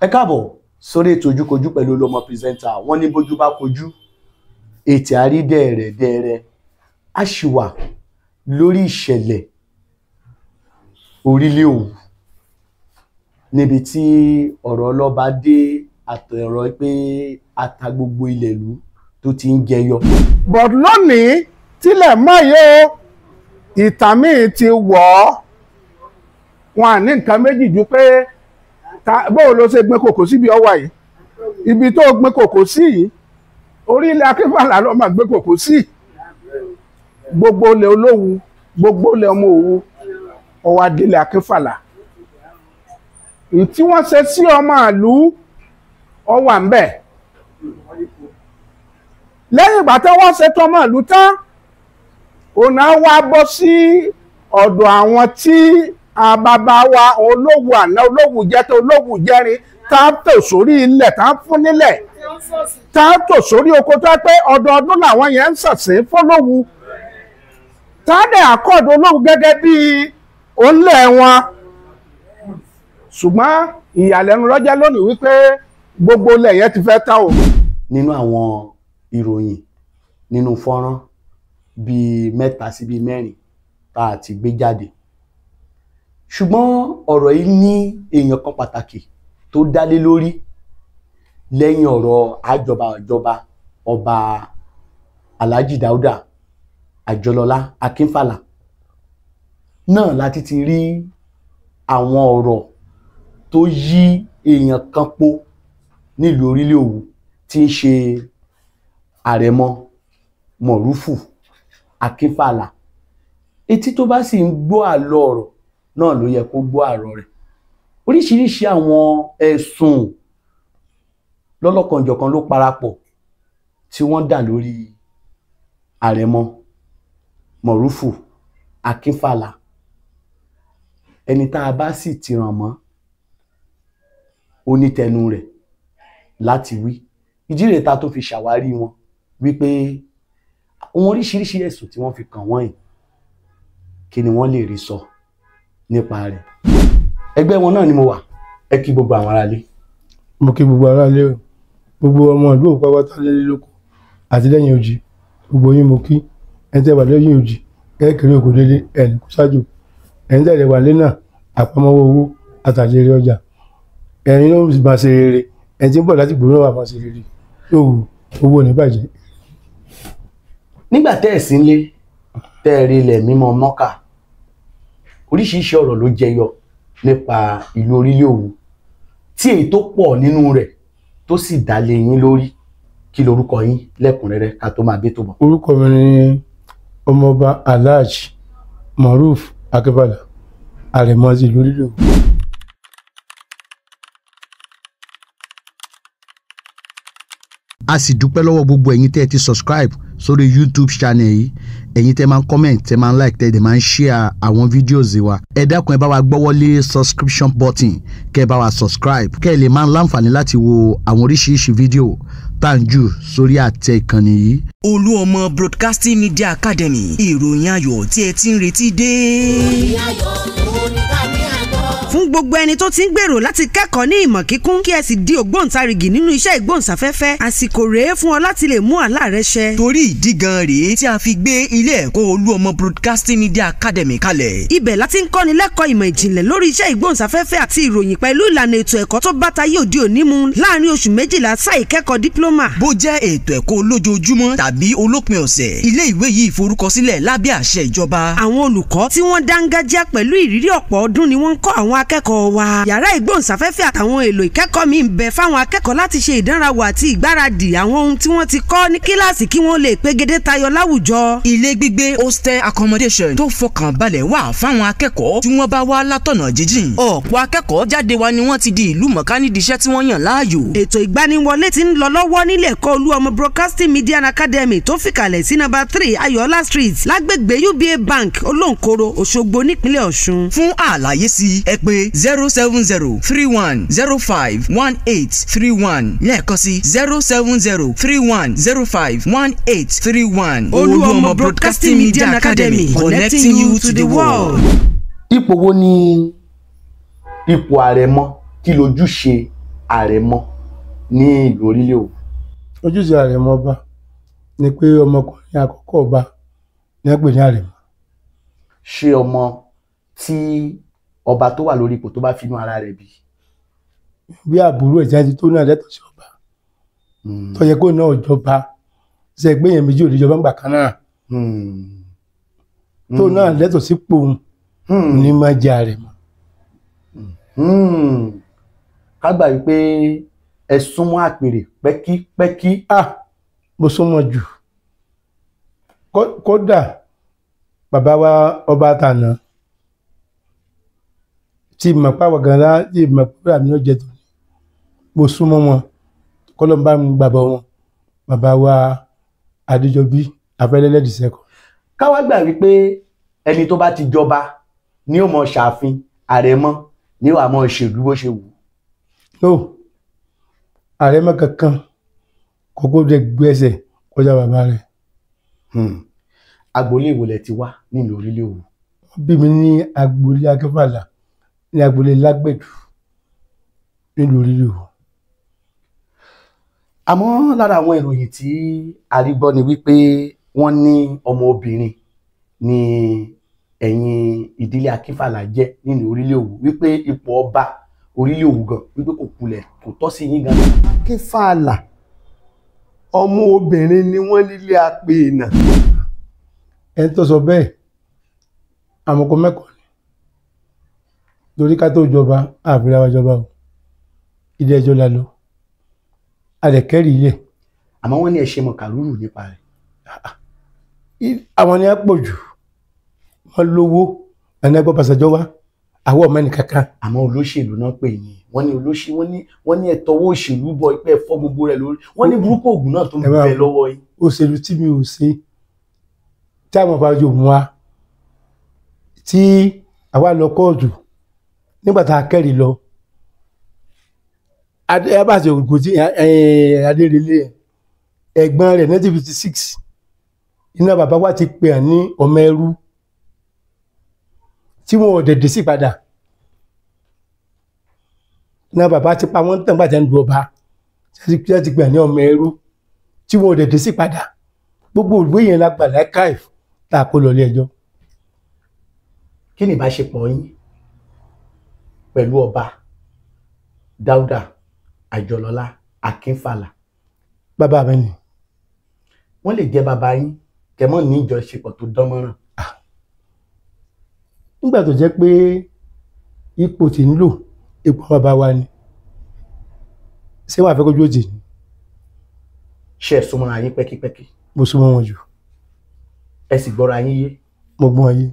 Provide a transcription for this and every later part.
Ẹ káàbọ̀ sórí ètò Ojúkojú pẹ̀lú Olúọmọ presenter. Wọ́n ní bójú bá kojú ètè àrí dẹ̀rẹ̀dẹ̀rẹ̀. A ṣì wà lórí ìṣẹ̀lẹ̀ Orílẹ̀ Òwu níbi tí ọ̀rọ̀ ọlọ́ba dé àtọ̀rọ̀ pé ata gbogbo ilẹ̀ ìlú tó ti ń jẹyọ. But lónìí tílẹ̀ mọ́ yìí o, ìtàn míì ti wọ̀ ọ́. Wọn à ní nǹkan méjì ju pé bóò ló ṣe gbin kòkó síbi ọwà yìí, ibi tó gbin kòkó sí yìí, orílẹ̀ Akínfàlà ló máa gbin kòkó sí. Gbogbo ilẹ̀ Olówu, gbogbo ilẹ̀ ọmọ Òwu, ọwọ́ adélé Akínfàlà. Tí wọ́n ṣe sí ọmọ ìlú ọwà ń bẹ̀. Lẹ́yìn ìgbà tí wọ́n ṣe tọmọ ìlú tán, òun á wá bọ́ sí ọ̀dọ̀ àwọn tí bàbá wa Olówu àná, Olówu jẹ́tọ̀, Olówu jẹ́rin, tá a tò sórí ilẹ̀, tá a fún nílẹ̀, tá a tò sórí oko, tó pé ọdọọdún làwọn yẹn ń ṣẹ̀sìn fọlọ́wu, tá a dẹ̀ àkọ́ọ̀dọ̀ Olówu gẹ́gẹ́ bí òǹlẹ̀ wọn. Ṣùgbọ́n ìyàlẹ́nu lọ́jọ́ lónìí wípé gbogbo ilẹ̀ yẹn ti fẹ́ tán o. Nínú àwọn ìròyìn nínú fọ́nrán bíi 3 sí bíi 4 tá a ti gbé jáde, ṣùgbọ́n ọ̀rọ̀ yìí ní èèyàn kan pàtàkì tó dálé lórí lẹ́yìn ọ̀rọ̀ àjọba ìjọba ọba Alhaji Dauda Àjọlọlá Akínfàlà náà láti ti rí àwọn ọ̀rọ̀ tó yí èèyàn kan po nílùú Orílẹ̀ Òwu tí ń ṣe Àrẹ̀mọ Mọ̀rúfù Akínfàlà. Etí tó bá sì ń gbọ́ àlọ́ ọ̀rọ̀ náà ló yẹ kó gbọ́ àrọ̀ rẹ̀. Oríṣiríṣi àwọn ẹ̀sùn lọ́lọ́kanjọ̀kan ló parapọ̀ tí wọ́n dà lórí Àrẹ̀mọ Mọ̀rúfù Akínfàlà. Ẹni tá a bá sì ti ràn mọ́ ó ní tẹnu rẹ̀ láti wí. Ìdí rèé ta tó fi ṣàwárí wọn wípé àwọn oríṣiríṣi ẹ̀sùn tí wọ́n fi kàn wọ́n yìí, kí ni wọ́n lè rí sọ nípa rẹ̀. Ẹgbẹ́ wọn náà ni mo wà. Ẹ kí gbogbo àwọn aráalé. Mo kí gbogbo aráalé o, gbogbo ọmọ ìlú Òwu pátá lélẹ́ lóko àti lẹ́yìn ojì, gbogbo yín mo kí. Ẹni tẹ́ wà lẹ́yìn ojì, ẹ kéré òkò délé, ẹ ní kú sájò. Ẹni tẹ́ wà lé náà, àpamọ́wọ́ owó àtàjèrè ọjà, ẹ̀yin ló máa ṣe rere. Ẹni tí ń bọ̀ láti gbòòrò wà máa ṣe rere. Yóò wù owó ní bàjẹ́. Nígbà tẹ́ ẹ̀ sí nílé, tẹ́ ẹ rí ilẹ̀ mímọ́ Mọ́kà, oríṣiríṣi ọ̀rọ̀ ló jẹyọ nípa ìlú Orílẹ̀ Òwu tí èyí tó pọ̀ nínú rẹ̀ tó sì dá lé yín lórí. Kí lorúkọ yín lẹ́kùnrẹ́rẹ́ ká tó máa bí tó bọ̀? Orúkọ mi ni Ọmọọba Alhaji Moruf Akínfàlà, Àrẹ̀mọ ti ìlú Orílẹ̀ Òwu. A sì dúpẹ́ lọ́wọ́ gbogbo ẹ̀yin tẹ́ ẹ ti subscribe sórí YouTube channel yìí, ẹ̀yin tẹ́ máa ń comment, tẹ́ máa ń like, tẹ́ ẹ dẹ̀ máa ń share àwọn videos wa. Ẹ dákun, ẹ bá wa gbọ́wọ́lé subscription button kẹ́ ẹ bá wa subscribe kẹ́ ẹ lè máa ń láǹfààní láti wo àwọn oríṣiríṣi fídíò tá à ń jù sórí àtẹ ìkànnì yìí. Olúọmọ Broadcasting Media Academy, ìròyìn ayọ̀ tí ẹ ti ń retí dé. Ìròyìn ayọ̀ òun ní ká ní àgbọ̀. Fún gbogbo ẹni tó ti ń gbèrò láti kẹ́kọ̀ọ́ ní ìmọ̀ kíkún kí ẹ sì di ògbóǹtarìgì nínú iṣẹ́ ìgbóhùnsáfẹ́fẹ́, àsìkò rèé fún ọ láti lè mú àlá rẹ ṣẹ. Torí ìdí gan rèé tí a fi gbé ilé ẹ̀kọ́ Olúọmọ Broadcasting Media Academy kalẹ̀. Ibẹ̀ láti ń kọ́ni lẹ́kọ̀ọ́ ìmọ̀ ìjìnlẹ̀ lórí iṣẹ́ ìgbóhùnsáfẹ́fẹ́ àti ìròyìn pẹ̀lú ìlànà ètò ẹ̀kọ́ tó bá tayé òde òní mu láàrin oṣù 12 sáà ìkẹ́kọ̀ọ́ dípúlọ́mà. Bó jẹ́ ètò ẹ̀kọ́ olójoojúmọ́ tàbí olópin ọ̀sẹ̀, ilé ìwé yìí forúkọsílẹ̀ lábẹ́ àṣẹ ìjọba. Àwọn olùkọ́ tí wọ́n dángájá pẹ̀lú ìrírí ọ̀pọ̀ ọdún ni wọ́n ń kọ́ àwọn akẹ́kọ̀ọ́ wa. Yàrá ìgbóhùnsáfẹ́fẹ́ àtàwọn èlò ìkẹ́kọ̀ọ́ mi ń bẹ fáwọn akẹ́kọ̀ọ́ láti ṣe ìdánrawò àti ìgbáradì àwọn ohun tí wọ́n ti kọ́ ní kíláàsì kí wọ́n lè pegedé tayọ láwùjọ. Ilé gbígbé hostel accommodation tó fọkàn balẹ̀ wà fáwọn akẹ́kọ̀ọ́ tí wọ́n bá wá látọ̀nà jíjìn. Ọ̀pọ̀ akẹ́kọ̀ọ́ jáde wa ni wọ́n ti di ìlú mọ̀ká nídìí iṣẹ́ tí wọ́n yàn láàyò. Ètò ìgbaniwọlé ti ń lọ lọ́wọ́ nílé ẹ̀kọ́ Olúọmọ Broadcasting Media Academy tó fìkàlẹ̀ sí nọ́mbà 3 Ayọ̀ọ́lá Street lágbègbè UBA Bank, Olóǹkoro, Òṣogbo nípínlẹ̀ Ọ̀ṣun. Fún àlàyé sí ẹ pè 070 31 05 18 31 lẹ́ẹ̀kan sí 070 31 05 18 31. Olúọmọ Broadcasting Media Academy, connecting you to the world. Ipò wo ni ipò àrẹ̀mọ, kí lójúṣe àrẹ̀mọ ní ìlú Orílẹ̀ Òwú? Ojúṣe àrẹ̀mọ ọba ni pé ọmọkùnrin àkọ́kọ́ ọba ní wọ́n pè ní àrẹ̀mọ. Ṣé ọmọ tí ọba tó wà lórí ipò tó bá finú ara rẹ̀ bí? Bí àbúrò ẹ̀ jáde tó náà lẹ́tọ̀ọ́ sí ọba, tó yẹ kó náà jọba, ṣe pé èèyàn méjì ò lè jọba ńgbà kan náà, tó náà lẹ́tọ̀ọ́ sípò ní máa jẹ àrẹ̀mọ. Ká gbà wípé ẹ súnmọ́ àpèrè pẹ́kípẹ́kí. Ah, mo súnmọ́ jù. Kódà bàbá wa ọba tàná tí mọ̀ pàwọ̀ gan-an tí mọ̀ pé àmì náà jẹ tó ní, mo súnmọ́ wọn, kọ́lọ́mbà ń gbàbọ̀ wọn, bàbá wa Adéjọbí Afẹ́lẹ́lẹ́ dìsẹ́kọ̀. Ká wá gbà wípé ẹni tó bá ti jọba ni ó mọ ṣàfin, àrẹ̀mọ ni wàá mọ ṣèlú bó ṣe wù. No, àrẹ̀mọ kankan kókó dé gbẹ́sẹ̀ kọjá bàbá rẹ̀. Agboolé wo lẹ ti wá nílùú Orílẹ̀ Òwú? Wọ́n bí mi ní agboolé Akínfàlà ní agboolé Lágbẹ̀dù nílùú Orílẹ̀ Òwú. Àmọ́ lára àwọn ìròyìn tí a rí gbọ́ ni wípé wọ́n ní ọmọ obìnrin ní ẹ̀yìn ìdílé Akínfàlà jẹ́ nínú Orílẹ̀ Òwú, wípé ipò ọba Orílẹ̀ Òwú gan wípé kò kulẹ̀ kò tọ́ sí yín gan. Akínfàlà ọmọ obìnrin ni wọ́n nílé apèènà. Ẹni tó sọ bẹ́ẹ̀ àmọ̀kọ mẹ́kọ̀ọ́ ni, torí ká tó jọba àfihàn wa jọba o, ilé ẹjọ́ la lọ, àdẹ̀kẹ́rì ilẹ̀. Àmọ́ wọ́n ní ẹ ṣe mọ̀ kàrúrù nípa rẹ̀. Àwọn ni a pọ̀ jù, wọ́n lówó, ẹni ẹgbẹ́ pàṣẹjọ́ wá, àwọn ọmọ ẹnì kankan. Àmọ́ olóṣèlú náà pè yín, wọ́n ní olóṣèlú, wọ́n ní ẹ̀tọ́wọ́ òṣèlú bọ̀ ìpẹ́ ẹ̀fọ́ gbogbo rẹ̀ lórí, wọ́n ní burúkú ògùn náà tó ń bẹ lọ́wọ́ yín. Òṣèlú tí mi ò ṣe, tí àwọn ọba yóò mú wa, tí àwa lọ kóòtù nígbà tá a kẹ́rì lọ, Abáṣe Ògùn tí Adérelé ẹ̀gbọ́n rẹ̀ 1956 iná bàbá wa ti pè é ní ọmọ ẹrú tí wọn ò dẹ̀dẹ̀ sí padà. Iná bàbá ti pa wọ́n tàn gbàjẹ́ ń du ọba tí wọ́n ti pè é ní ọmọ ẹrú tí wọn ò dẹ̀dẹ̀ sí padà. Gbogbo ìwé yẹn la gbà lákàìf tá a kó lọ ilé ẹjọ́. Kí ni ìbáṣepọ̀ yín pẹ̀lú ọba Dáúdà Àjọlọ́lá Akínfàlà? Bàbá mi ni. Wọ́n lè jẹ́ bàbá yín kẹ́mọ́ ní ìjọṣepọ̀ tó dán mọ́ràn. Nígbà tó jẹ́ pé ipò tí ń lò ipò bàbá wa ni, ṣé wàá fẹ́ kójú òjì ni? Ṣé ẹ súnmọ́ ara yín pẹ́kípẹ́kí? Mo súnmọ́ wọn jù. Ẹ sì gbọ́ra yín yé? Mo gbọ́n yé.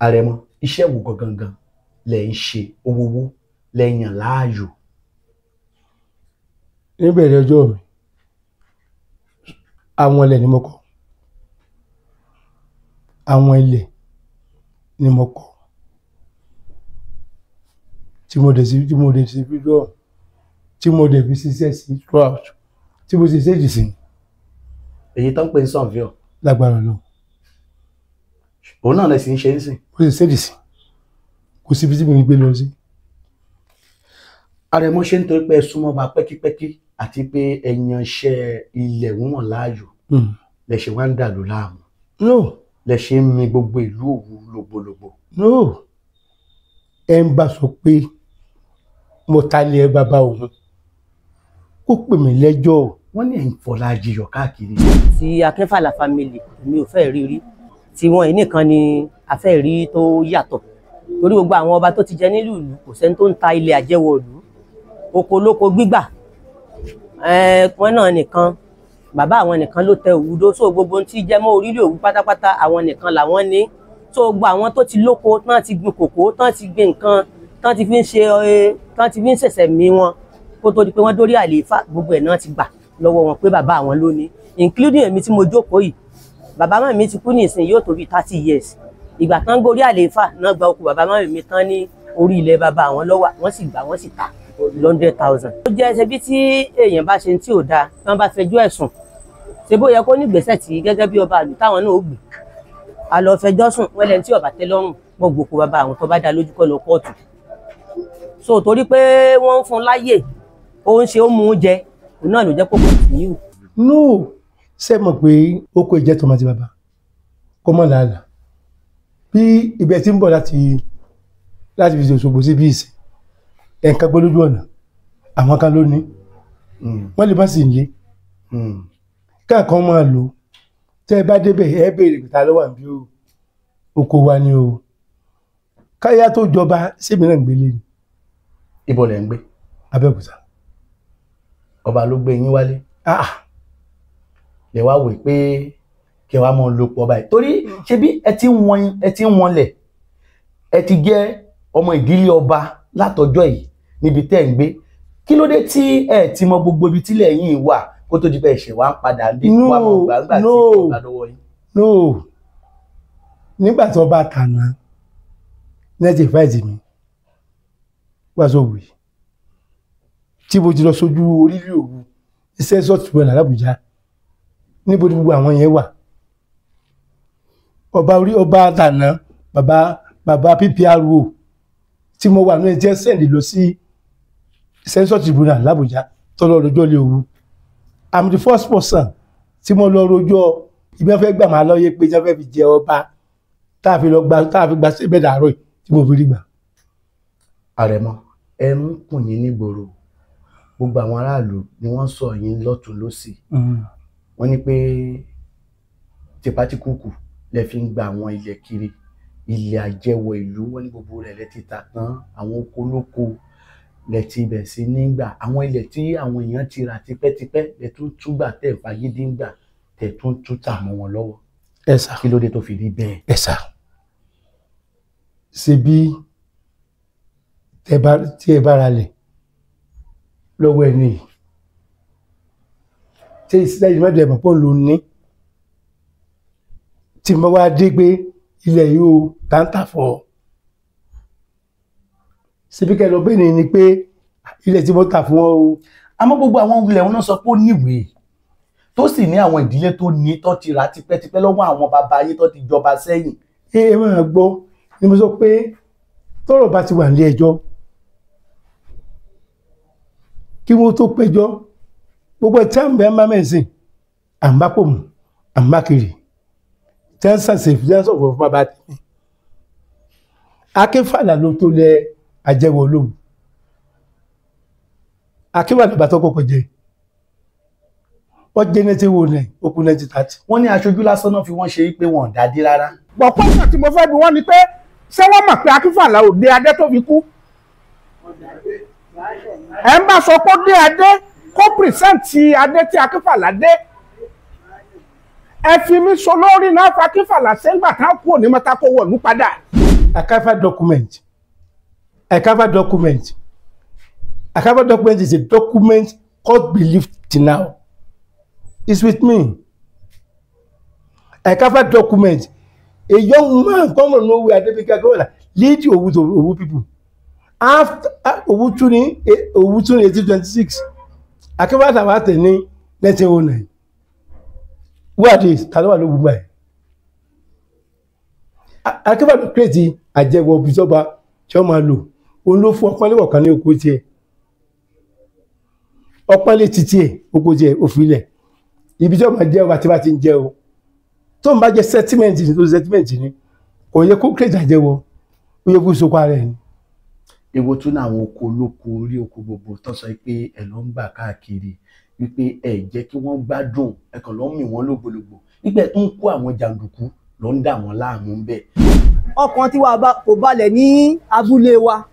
Àrẹ̀mọ, iṣẹ́ wo gangan lẹ̀ ń ṣe, owó wo lẹ yàn láàyò? Níbẹ̀rẹ̀ ọjọ́ mi, àwọn ilẹ̀ ni mo kọ́. Àwọn ilẹ̀ ni mo kọ́ tí mo dẹ̀ sí freedom, tí mo dẹ̀ fi ṣiṣẹ́ sí throughout, tí mo sì ṣe jì sí. Èyí tó ń pè ní sọ̀nfíọ̀. Lágbára lọ. Òun náà lè sì ń ṣe ń sìn. Mo sì ṣe jì sí, kò síbi tí mo ń gbé lọ sí. Àrẹ̀mọ, ṣe ń torí pé ẹ súnmọ́ ọba pẹ́kípẹ́kí àti pé ẹ yan iṣẹ́ ilẹ̀ wíwọ̀n láàyò lẹ ṣe wá ń dàlú láàmú? No. Lẹ ṣe ń mi gbogbo ìlú Òwu lògbòlògbò? No. Ẹ ń bá sọ pé mo ta ilé bàbá òun, kó pè mí lẹ́jọ́. Wọ́n ní ẹ̀ ń fọlá jiyọ̀ káàkiri. Ti Akínfàlà family mi ò fẹ́ rí rí, tí wọ́n yìí nìkan ni a fẹ́ rí tó yàtọ̀, torí gbogbo àwọn ọba tó ti jẹ nílùú ìlú kò sẹ́ni tó ń ta ilẹ̀ àjẹwọ̀ ìlú, oko lóko gbígbà wọn náà nìkan, bàbá àwọn nìkan ló tẹ Òwu dó, so gbogbo ohun tí jẹ mọ́ Orílẹ̀ Òwu pátápátá àwọn nìkan làwọn ní. So gbogbo àwọn tó ti lóko tán ti gbin kòkó tán ti gbin nǹkan tán ti fi ń ṣe tán ti fi ń ṣẹ̀ṣẹ̀ mí wọn kó tó di pé wọ́n dórí àlééfà, gbogbo ẹ̀ náà ti gbà lọ́wọ́ wọn pé bàbá àwọn ló ní, including èmi tí mo jókòó yìí. Bàbá màmí mi ti kú ní ìsìn yóò tó bí 30 years. Ìgbà tán gorí àlééfà náà gba oko bàbá màmí mi tán ní orí ilẹ̀ bàbá àwọn lọ́wọ́, wọ́n sì gbà wọ́n sì tà 100,000. Ó jẹ́ ṣebí tí èèyàn bá ṣe tí ò dáa tí wọ́n bá fẹjọ́ ẹ̀sùn, ṣe bó yẹ kó ní ìgbésẹ̀ tí gẹ́gẹ́ bí ọba àlù táwọn náà ó gbé. A lọ fẹjọ́ sùn wọ́n lẹ́ni tí ọba tẹ́ lọ́rùn gbogbo kó bàbá àwọn tó bá dá lójú kọ́ lọ kóòtù. So torí pé wọ́n ń fún láyè, ó ń ṣe ó mú un jẹ, òun náà ló jẹ́ kó continue. No, ṣe mọ̀ pé ó kó ìjẹ́ tọmọ ti bàbá kó mọ̀ làálàá bí ibẹ̀ tí ń bọ̀ láti fi Òṣogbo sí bí ìsìn ẹ̀ǹkan gbé lójú ọ̀nà àwọn kan ló ní wọ́n lè má sì ń lé káàkan máa lò tẹ́ ẹ bá débẹ̀ ẹ béèrè pé ta ló wà níbí o, oko wa ni o, káyà tó jọba sẹ́mi náà ń gbélé ni. Ibo lẹ̀ ń gbé? Abẹ́òkúta. Ọba ló gbé yín wálé? Lè wá wò pé kí ẹ wá mọ lò pọ̀ báyìí torí ṣebí ẹ ti ń wọnlẹ̀, ẹ ti jẹ́ ọmọ ìdílé ọba látọjọ́ yìí níbi tẹ́ ń gbé, kí ló dé tí ẹ ti mọ gbogbo ibi tílẹ̀ yín wà kó tó di pé ẹ̀ṣẹ̀ wá ń padà dé wá mọ̀ gbàgbà tí ọba lọ́wọ́ yín? No, nígbà tí ọba tàná nẹ́ẹ̀tì fáìtì mi wá sóòwì tí mo ti lọ sójú orílẹ̀ Òwu iṣẹ́ sọ́ọ̀tì wọn l'Àbújá, níbo ni gbogbo àwọn yẹn wà? Ọba orí ọba tàná bàbá PPRO tí mo wà ní ẹjẹ sẹ́ndì lọ sí census tribunal l'Àbújá tọ́lọ́ rojọ́ lé Òwu. I'm the first person tí mo lọ rojọ́ ibi wọ́n fẹ́ gbà máa lọ́yẹ pé wọ́n fẹ́ fi jẹ ọba tá a fi lọ gba tá a fi gba síbẹ̀ dàárọ̀ tí mo fi rí gbà. Àrẹ̀mọ, ẹnu ń kùn yín nígboro, gbogbo àwọn aráàlú ni wọ́n sọ yín lọ́tùn lósì, wọ́n ní pé tipátíkùkù lẹ fi ń gba àwọn ilẹ̀ kiri, ilẹ̀ àjẹwọ̀ ìlú, wọ́n ní gbogbo rẹ̀ lẹ ti tà tán, àwọn oko olóko lẹ ti bẹ̀ sí nígbà, àwọn ilẹ̀ tí àwọn èèyàn ti rà tipẹ́tipẹ́ lẹ tún túgbà tẹ̀ fagídí ń gbà tẹ̀ tún tún tà mọ́ wọn lọ́wọ́. Ẹ sà. Kí ló dé tó fi rí bẹ́ẹ̀? Ẹ sà, ṣe bí tí ẹ bá ra lẹ̀ lọ́wọ́ ẹni yìí tí ìsìlẹ̀ mẹ́jọ ẹ̀mọ̀ pọ̀ ló ní tí mo wá dé pé ilẹ̀ yìí ó táǹtà fọ́ síbí kẹ́ lọ bẹ́ẹ̀ ni pé ilẹ̀ tí mo tà fún ọ o. Àmọ́ gbogbo àwọn ilẹ̀ wọn náà sọ pé ó níwèé tó sì ní àwọn ìdílé tó ní tó ti rà tipẹ́tipẹ́ lọ́wọ́ àwọn bàbá yín tó ti jọba sẹ́yìn. Ẹ máa gbọ́ ni mo sọ pé tọ́rọ̀ bá ti wà nílé ẹjọ́ kí wọ́n tó péjọ́ gbogbo ẹ̀ tí à ń bẹ máa mẹ́sìn à ń bá pò mù à ń bá kiri tí à ń sàṣe tí à ń sọ̀rọ̀ fún bàbá tèmi. Akínfàlà ló tó lẹ àjẹwò olóhùn, Akínfàlà bàtọ́ kọ́kọ́ jẹ wọ́n jẹ́ 1909 ó kú 1930. Wọ́n ní aṣojú lásán náà fi wọ́n ṣe pé wọ́n ò dádé rárá. Pọ̀pọ̀ ìgbà tí mo fẹ́ bi wọ́n ni pé ṣé wọ́n mọ̀ pé Akínfàlà ò dé adé tó fi kú? Ẹ̀ ń bá sọ pé ó dé adé kó pìrìsẹ́ǹtì adé tí Akínfàlà dé. Ẹ fi mí sọ lórí náà fa Akínfàlà sẹ́ńgbà tá kúrò ní mọ́tàkó wọ̀lú padà. Archival document, archival document, archival document is a document court believed till now. It's with me. Archival document. A young man come from nowhere, Adebike Akinfala, lead Owu to Owu people. After Owu tún 1826, Akinfala wá tẹ̀ ní 1909. Who are these? Ta ló wà lóògùn báyìí? Akinfala create àjẹwọ̀ bìjọba tí wọ́n máa lò. Òun ló fún ọpọ́nlé kọ̀ọ̀kan ní oko tiẹ̀. Ọpọ́nlé títí ẹ̀ oko tiẹ̀ òfin ilẹ̀. Ibi tí wọ́n máa jẹ́ ọba tí wọ́n ti ń jẹ́ o. Tó ń bá jẹ́ sẹ́tímẹ̀ntì ní tó sẹ́tímẹ̀ntì ní kò yẹ kó create àjẹwọ̀, ó yẹ kó sokọ ara ẹ̀ ni. Èwo tún ní àwọn oko olóko orí oko gbogbo tó sọ pé ẹ lọ ń gbà káàkiri wípé ẹ jẹ́ kí wọ́n gbádùn, ẹ kàn lọ ń mì wọ́n lógbòlógbò, wípé ẹ tún ń kó àwọn jàǹdùkú lọ ń dà wọ́n láàmú ń bẹ̀. Ọkàn tiwa kò balẹ̀ ní abúlé wa,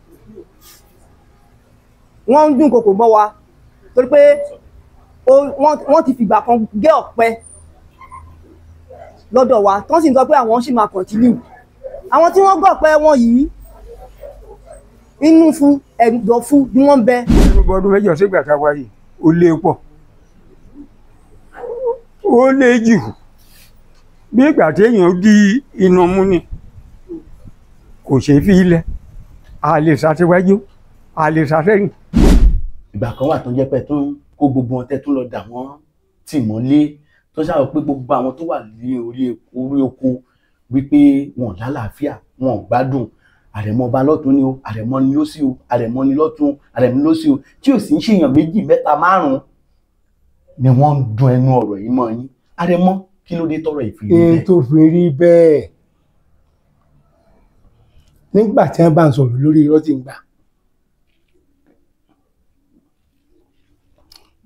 wọ́n ń dún kòkò mọ́ wa torí pé wọ́n ti fìgbà kan gé ọ̀pẹ lọ́dọ̀ wa, tán sì ń sọ pé àwọn sì máa kọ̀ntínú. Àwọn tí wọ́n gọ̀pẹ wọn yìí inú fún ẹ̀dọ̀ fún ni wọ́n ń bẹ. Gbogbo ọdún mẹ́jọ sígbà tá a wáyé ó lé pọ̀, ó lé jù bí ìgbà téèyàn di iná mú ni kò ṣeé fi ilẹ̀, a lè ṣàtiwájú a lè ṣàtẹ̀yìn. Ìgbà kan wà tó jẹ́ pé tó ń kó gbogbo wọn tẹ́ tó lọ dà wọ́n tì mọ́lé, tó ṣàrò pé gbogbo àwọn tó wà ní orí oko wípé wọn lálàáfíà, wọn ò gbádùn, Àrẹ̀mọ ọba lọ́tún ni o, àrẹ̀mọ ni lósì o, àrẹ̀mọ ni lọ́tún, àrẹ̀mọ lósì o, tí ò sì ń ṣèyàn méjì mẹ́ta márùn-ún ni wọ́n ń dun ẹnu ọ̀rọ̀ yìí mọ́ yín. Àrẹ̀mọ, kí ló dé tọ́rọ̀ ìfi rí Ẹni bẹ́ẹ̀? tó fi rí bẹ́ẹ̀, nígbà tí wọ́n bá ń sọ̀rọ̀ lórí irọ́ tí ń gbà,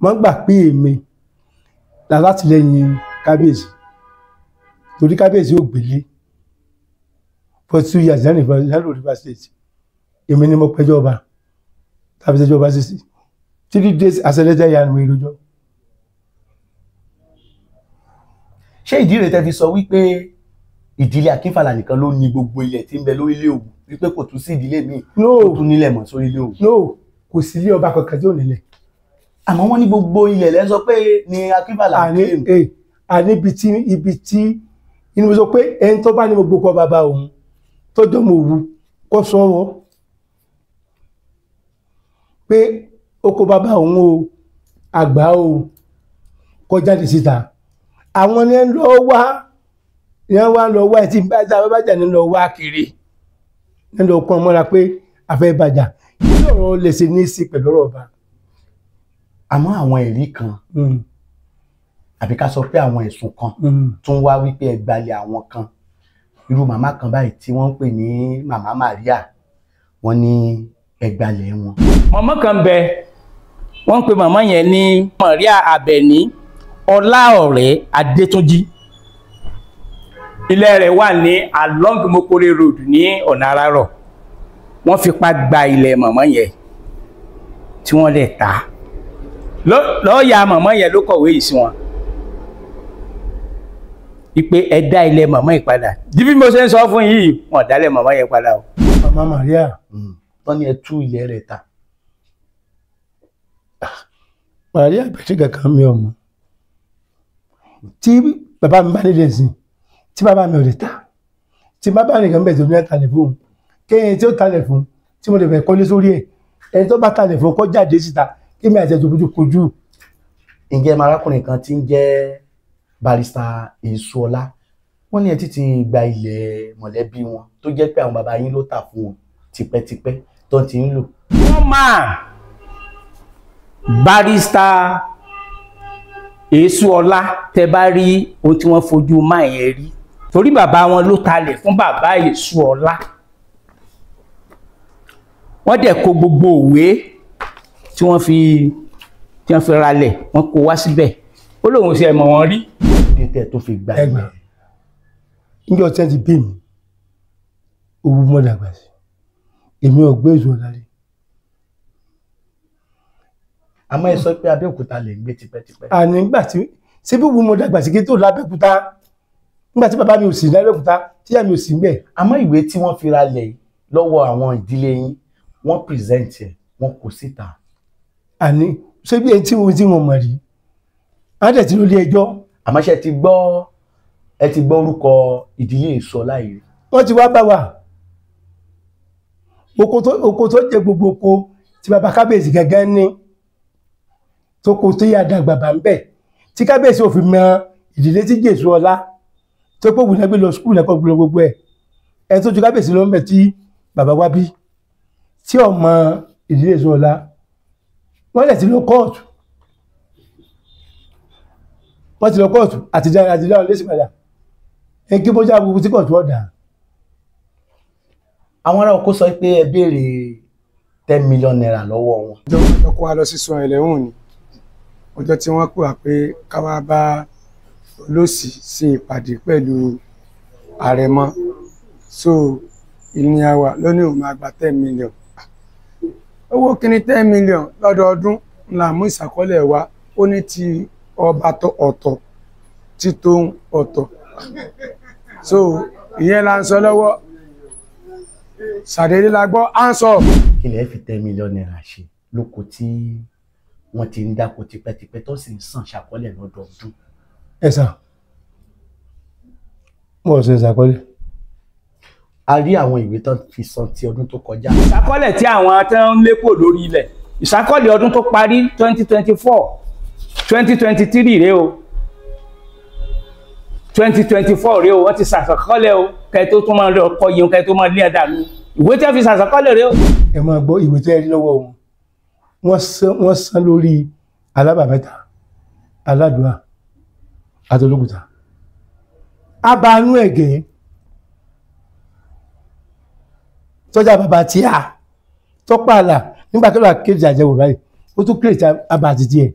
wọ́n gbà pé èmi lálátìlẹ́yìn kábíyèsí, torí kábíyèsí ò gbélé 42 years lẹ́nu Rivers State. Èmi ni mo pẹjọ́ ọba tàbí ṣẹjọ́ ọba sísì 3 days àṣẹlẹ́jẹ́ ìyanu èròjọ́. Ṣé ìdí rẹ̀ tẹ́ fi sọ wípé ìdílé Akínfàlà nìkan ló ní gbogbo ilẹ̀ tí ń bẹ lórílẹ̀ Òwu, wípé kò tún sí ìdílé míì tó tún nílẹ̀ mọ́ sórílẹ̀ Òwu? No, kò sí ilé ọba kankan tí ò nílẹ̀. Àmọ́ wọ́n ní gbogbo ilẹ̀ lẹ́ sọ pé ní Akínfàlà. Àní àní ibi tí inú mi sọ pé ẹni tó bá ní gbogbo kọ bàbá òun tọjọ́ mọ̀ òwu kọ́ sọ́wọ́ pé oko bàbá òun o, àgbà o, kọ́ jáde síta. Àwọn ní ń lọ wá, ní wá lọ wá ẹtí bá bá jà ní lọ wá kiri, ní lọ kọ́ mọ́ra pé àfẹ́ bàjá kí ọ̀rọ̀ lè ṣe ní í sí pẹ̀lú ọ̀rọ̀ ọba. Àmọ́ àwọn ẹ̀rí kan, àbí ká sọ pé àwọn ẹ̀sùn kan tún wá wípé ẹ gbalẹ̀ àwọn kan, irú màmá kan báyìí tí wọ́n ń pè ní màmá Maria, wọ́n ní ẹ gbalẹ̀ wọn. Màmá kan bẹ, wọ́n ń pe màmá yẹn ní Maria Abẹni Ọláọ̀rẹ́ Adétúnjì. Ilé rẹ̀ wà ní along Mokore Road ní ọ̀nà Arárọ̀. Wọ́n fipá gba ilẹ̀ màmá yẹn tí wọ́n lè ta. Lọ́ọ̀yà màmá yẹn ló kọ̀wé yìí sí wọn wípé ẹ dá ilẹ̀ màmá yìí padà. Bí mo ṣe ń sọ fún yìí, wọn dálẹ̀ màmá yẹn padà o. Màmá Maria. Tọ́ ni ẹ tú ilẹ̀ rẹ̀ ta. Maria bẹ̀rẹ̀ kankan mi ò mọ̀. Tí bàbá mi bá nílé sí, tí bàbá mi ò lè ta, tí bàbá nìkan bẹ̀ tó ní talẹ̀ fún un, kéyìn tí ó talẹ̀ fún, tí mo lè fẹ́ kọ́lé sórí ẹ̀, ẹni tó bá talẹ̀ fún kó jáde síta kí mi àti ẹ̀jọ̀ fojú kojú. Ǹjẹ́ arákùnrin kan tí ń jẹ́ Barrister Èsoọlá, wọ́n ní ẹ ti gba ilẹ̀ mọ̀lẹ́bí wọn tó jẹ́ pé àwọn bàbá yín ló tà fún wọn tipẹ́tipẹ́ tó ti ń lò. Wọ́n máa Barrister Èsoọlá, tẹ bá rí ohun tí wọ́n fojú máa yẹn rí, torí bàbá wọn ló talẹ̀ fún bàbá Èsoọlá, wọ́n dẹ̀ kó gbogbo òwe tí wọ́n fi ralẹ̀, wọ́n kó wá síbẹ̀. Ó lóun ṣe ẹ̀mọ̀ wọn rí. Ní tẹ́ tó fi gba ẹgbà níjọ́ tí wọ́n ti bí mi, owó mọ́ dàgbà sí, èmi ò gbé Èsoọlá rí. Àmọ́ ẹ sọ pé Abẹ́òkúta lè ń gbé tipẹ́tipẹ́. Àní nígbà tí síbí wo mo dàgbà sí kí tó lábẹ́òkúta, nígbà tí bàbá mi ò sí lábẹ́òkúta, tíyá mi ò sí ńbẹ̀. Àmọ́ ìwé tí wọ́n fi ralẹ̀ yìí lọ́wọ́ àwọn ìdílé yín, wọ́n present ẹ̀, wọ́n kó síta. Àní ṣé bí ẹni tí mo mọ̀ rí, á dẹ̀ ti lórí ẹjọ́. Àmọ́ ṣe ti gbọ́, ẹ ti gbọ́ orúkọ ìdílé Èsoọlá yìí? Wọ́n ti wá bá wa. Oko tó jẹ gbogbo oko tí bàbá kábíyèsí gẹ́gẹ́ ní tó kó tó yà dàgbà bá ń bẹ̀, tí kábíyèsí ò fi mọ ìdílé tí Jésù ọlá tó pé òwúlẹ̀ gbé lọ skul ẹ̀kọ́ gbogbo ẹ̀, ẹ̀ tó ju kábíyèsí ló ń bẹ̀ tí bàbá wa bí tí ò mọ ìdílé Èso ọlá. Wọ́n lẹ̀ ti lọ kóòtù, wọ́n ti lọ kóòtù àti dáhùn lẹ́sìn padà ẹ kí bójá gbogbo tí kóòtù ọ̀dà. Àwọn ará oko sọ pé ẹ béèrè ₦10 million lọ́wọ́ wọn. Ọjọ́ wọn kó wa lọ sí sọ ẹlẹ́wọ̀n ni ọjọ́ tí wọ́n pè wá pé ká wá bá olóòsì ṣe ìpàdé pẹ̀lú àrẹ̀mọ. So ìní àwà lónìí, òun máa gba 10 million. Owó kíní 10 million lọ́dọọdún là mú ìṣàkọọ́lẹ̀ wa. Ó ní ti ọba tó ọ̀tọ̀, tí tóun ọ̀tọ̀. So ìyẹn là ń sọ lọ́wọ́, ṣàdédé la gbọ́ à ń sọ. Kí lẹ fi ₦10 million ṣe lóko tí wọ́n ti ń dáko tipẹ́tipẹ́ tó sì ń sàn ṣàkọọ́lẹ̀ lọ́dọọdún? Ẹ sà, mo ò ṣe ìṣàkọọ́lẹ̀. A rí àwọn ìwé tán fi san ti ọdún tó kọjá. Ìṣàkọọ́lẹ̀ tí àwọn tẹ́ ń lékò lórí ilẹ̀, ìṣàkọọ́lẹ̀ ọdún tó parí 2024, 2023 rèé o, 2024 rèé o. Wọ́n ti ṣàkọọ́lẹ̀ o, kẹ́ tó tún máa lọ kọ yìí, kẹ́ tó máa lé ẹ̀dá mi. Ìwé tí wọ́n fi ṣàṣàkọọ́lẹ̀ rẹ o. Ẹ máa gbọ́ ìwé tẹ́ ẹ rí lọ́wọ́ wọn, wọ́n san lórí alábàmẹ́ta, aládùá àtolókùtà, abanú ẹ̀gẹ́ tọ́jà bàbá tí a tọ́pàlà nígbà tó lọ kéde àjẹwò báyìí, ó tún kéde àbà àtìtì ẹ̀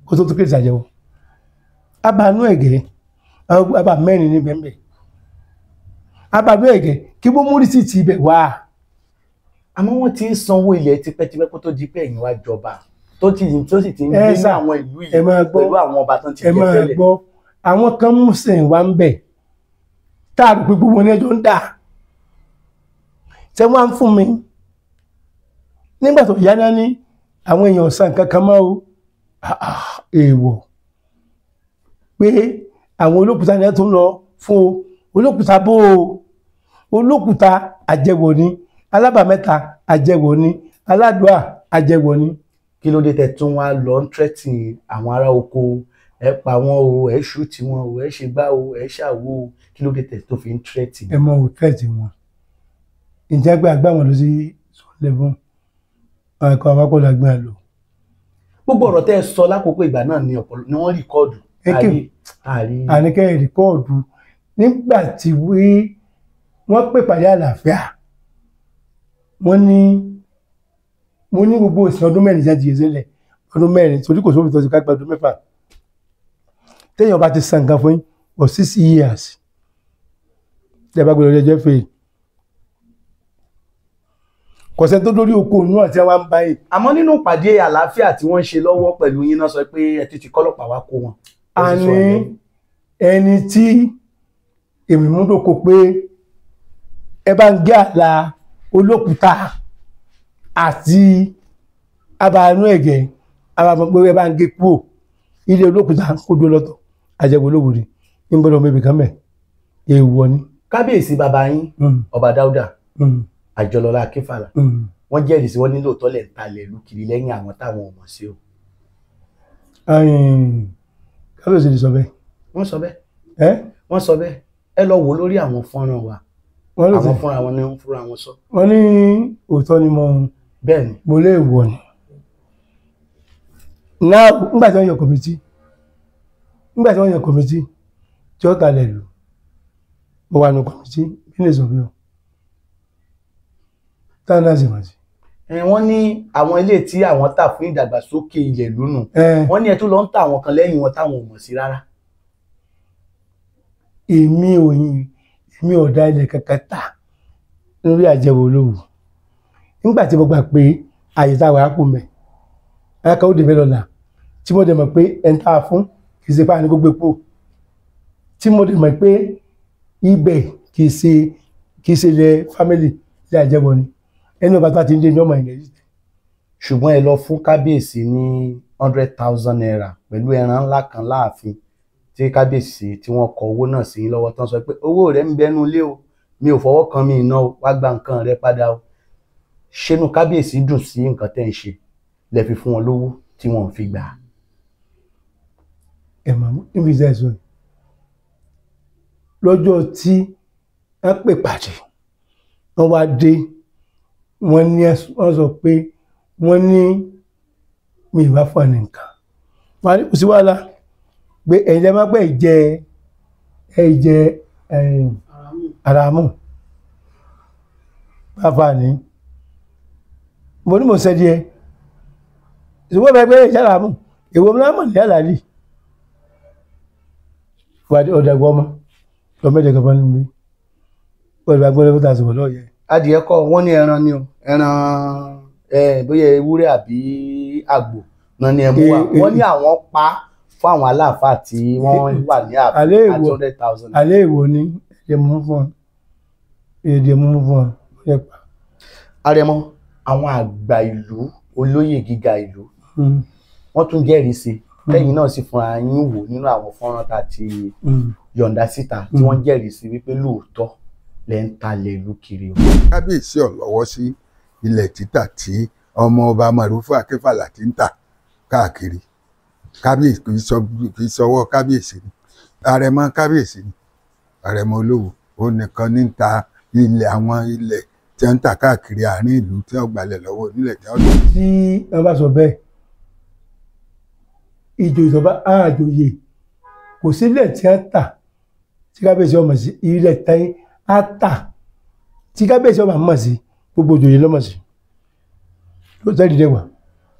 kó tó tún kéde àjẹwò. Abanú ẹ̀gẹ́ àbà mẹ́rin ní bẹ́ẹ̀, abanú ẹ̀gẹ́ kí bó múrí sí ti ibẹ̀ wá. Àmọ́ wọ́n ti ń sanwó ilẹ̀ tipẹ́tipẹ́ kó tó di pé ẹ̀yin wá jọba, tó sì ti ń gbé ní àwọn ìlú yìí pẹ̀lú àwọn ọba tó ti jẹ tẹ́lẹ̀. Ẹ máa gbọ́, àwọn kan mú sìn wá ń bẹ̀ tá a rò pé gbogbo ní ẹjọ́ ń dà tẹ́ wọ́n á ń fún mi nígbà tó yá náà ní àwọn èèyàn ọ̀sán kankan mọ́ o. Èèwọ̀ pé àwọn olókùúta ni ẹ tún lọ fún o. Olókùúta bó o, olókùúta àjẹwò ni, alábàmẹ́ta àjẹwò ni, aládùá àjẹwò ni. Kí ló dé tẹ́ tún wá lọ ń tírẹ́tì àwọn ará oko? Ẹ pa wọn o, ẹ ṣú tí wọn o, ẹ ṣe gbá o, ẹ ṣàwo o, kí ló dé tẹ́ tó fi ń tírẹ́tì? Ẹ mọ ò tírẹ́tì wọn. Ǹjẹ́ pé àgbà wọn lọ sí lẹ́fún ẹ̀kọ́ àwákọ́lá gbé àlọ́. Gbogbo ọ̀rọ̀ tẹ́ ẹ sọ lákòókò ìgbà náà ni ọ̀pọ̀lọpọ̀ ni wọ́n rìkọ́ọ̀dù. Àníkẹ́ rìkọ́ọ̀dù nígbà tí wọ́n pè pàdé àlàáfíà, wọ́n ní mo ní gbogbo ìsìn ọdún mẹ́rin jáde yẹn sílẹ̀, ọdún mẹ́rin torí kò sófin tó ti ká gba ọdún mẹ́fà. Téèyàn bá ti san nǹkan fún yín for 6 years, tí ẹ bá gbọ́dọ̀ jẹ́ fèè kọ̀sẹ̀ tó dórí oko òun àti àwọn ń báyìí. Àmọ́ nínú ìpàdé àlàáfíà tí wọ́n ń ṣe lọ́wọ́ pẹ̀lú yín náà sọ pé ẹ ti kọ́lọ́pàá wá kó wọn. A ní ẹni tí èmi mú dóko pé ẹ bá ń gé àlà olókùúta àti abanú ẹ̀gẹ́, abamọ̀ pé ẹ bá ń gé kúrò ilé olókùúta kó dúró lọ́tọ̀, àjẹwò olówó ni ń gbọ́dọ̀ mọ ibìkan mẹ́, èèwọ̀ ni. Kábíyèsí bàbá yín Ọba Dáúdà Àjọlọlá Akínfàlà, wọ́n jẹ́rìí sí wọ́n nílò tọ́lẹ̀ ń talẹ̀ ìlú kiri lẹ́yìn àwọn táwọn ò mọ̀ sí o. Kábíyèsí lè sọ bẹ́ẹ̀. Wọ́n sọ bẹ́ẹ̀. Wọ́n sọ bẹ́ẹ̀. Ẹ lọ wò lórí àwọn fọ́nrán wa, àwọn fúnra wọn ni wọ́n fúnra wọn sọ. Wọ́n ní òótọ́ ni mo bẹ́ẹ̀ ni mo lè wọ̀ ni. Náà nígbà tí wọ́n yàn kọ̀mítì, nígbà tí wọ́n yàn kọ̀mítì tí ó talẹ̀ lù, mo wà ní kọ̀mítì bí lè sọ bí o. Wọ́n ní àwọn ilé tí àwọn tà fún ìdàgbàsókè ilẹ̀ lónù, wọ́n ní ẹ tó lọ ń tà àwọn kan lẹ́yìn wọn táwọn ò mọ̀ sí rárá. Èmi ò yin, èmi ò dá ilẹ̀ kankan tà lórí àjẹwò olówó. Nígbà tí mo gbà pé àyè tá a wà á kù mẹ́, ẹ̀ka ó débẹ̀ lọ́la, tí mo dẹ̀ mọ̀ pé ẹni tá a fún kì í ṣe fáwọn gbogbo epo, tí mo dẹ̀ mọ̀ pé ibẹ̀ kì í ṣe ilẹ̀ fámìlì ilé àjẹwò ni, ẹni ọba tó ti ń dé ní ọmọ ilẹ̀ yìí. Ṣùgbọ́n ẹ lọ fún kábíyèsí ní 100,000 naira pẹ̀lú ẹran ńlá kan láàfin, tí kábíyèsí tí wọ́n kọ owó náà sí lọ́wọ́ tán sọ pé owó rẹ̀ ń bẹnu ilé o, mi ò fọwọ́ kan mi iná o, wá gba nǹkan rẹ padà o. Ṣénú kábíyèsí dùn sí nǹkan tẹ́ ń ṣe lẹ fi fún wọn lówó tí wọn ò fi gbà. Ẹ mọ̀ níbi iṣẹ́ sọ lọ́jọ́ tí wọ́n pè pàdé, wọ́n wá dé, wọ́n ní wọ́n sọ pé wọ́n ní mi ìwà fún ẹni nǹkan, wọ́n á ní kò sí wàhálà pé ẹ̀yin lẹ́ máa pẹ́ jẹ ẹ jẹ àràmù bàbá ni mo ní mo sẹ́ díẹ̀ ìṣòwò bẹ́ẹ̀ pé ìjà àràmù èwo mi náà mọ̀ ní àlàlì ọ̀dàgbọ́ ọmọ lọ́mọdé kan fún mi pẹ̀lú agbọ́dọ̀ fún tàṣí wọ̀ lọ́ọ̀yẹ́. Adìẹ kọ́ wọ́n ní ẹran ni o, ẹran bóyá ewúrẹ́ àbí àgbò náà ni ẹ mú wa, wọ́n ní àwọn pa fún àwọn aláàfáà tí wọ́n wà ní ààfin àti 100,000. Alẹ́ ìwọ ni èdè mú fún ọ, èdè mú fún ọ ẹ pa. Àrẹ̀mọ, àwọn àgbà ìlú, olóyè gíga ìlú, wọ́n tún jẹ́rìí sí lẹ́yìn náà sì fúnra yín wò nínú àwọn fọ́nrán tá a ti yọ̀ǹda síta tí wọ́n jẹ́rìí sí wípé lóòótọ́ lẹ́ ń talẹ̀ ìlú kiri o. Kábíyèsí ò lọ́wọ́ sí ilẹ̀ títà tí ọmọ ọba Màrúfù Akínfàlà ti ń tà káàkiri. Kábíyèsí kì í sọwọ́ kábíyèsí ni, àrẹ̀mọ kábíyèsí ni, àrẹ̀mọ olówó ó nìkan ní ta ilẹ̀, àwọn ilẹ̀ tí wọ́n ń tà káàkiri àárín ìlú tí wọ́n gbalẹ̀ lọ́wọ́ onílẹ̀ tí wọ́n. Tí wọ́n bá sọ bẹ́ẹ̀, ìjòyè tó bá àjòyè kò sílẹ̀ tí wọ́n tà tí kábíyèsí ọmọ sí, ilẹ̀ tí a tà tí kábíyèsí ọmọ mọ̀ sí, gbogbo ìjòyè lọ́mọ̀ sí ló tẹ́lẹ̀ dẹ́wà.